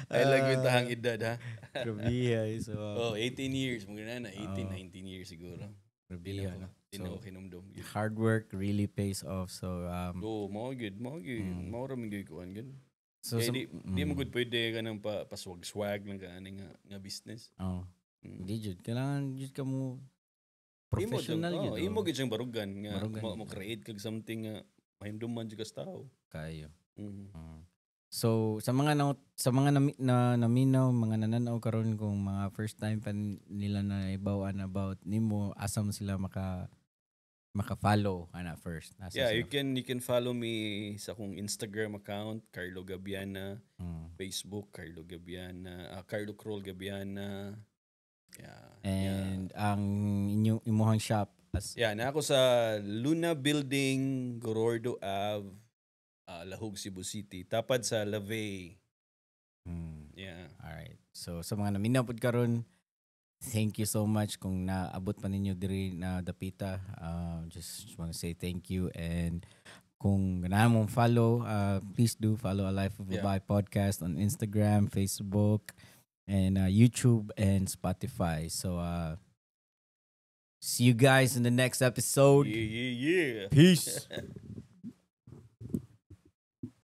I like bintahang edad ha. Grabe ay, so Oh, 18 years mo na 18, Oo. 19 years siguro. Grabe Di na ano. Di na So ako hinumdum. Yun. hard work really pays off. So Oh, mao gyud, mao gyud, mao ra man gyud kuan gyud. so Kaya di mo gud pwede ka nang paswag-swag lang ka ani nga business. Oh. Di jud kailangan jud ka mo Imo professional jud, jud. oh, imo gyud siyang barugan nga Barugan. mo create kag something nga mahimduman jud ka sa tao. Kayo. So sa mga naminaw, mga nananaw karon, kung mga first time pa nila na ibawan about nimo, asa mo sila maka-follow ana first? Asa Yeah, sila? you can follow me sa akong Instagram account, Carlo Gabiana. Facebook, Carlo Gabiana, Carlo Kroll Gabiana. Yeah. And ang inyong imuhang shop as Yeah, naa ko sa Luna Building, Gorordo Ave, Lahug, Cebu City. Tapad sa Lavey. Yeah. All right. So sa mga naminaw pud karon, thank you so much kung naabot pa ninyo diri na dapita. Just want to say thank you, and kung ganahan mong follow, please do follow A Life of a Bi podcast on Instagram, Facebook, and YouTube and Spotify. So see you guys in the next episode. Yeah. Peace.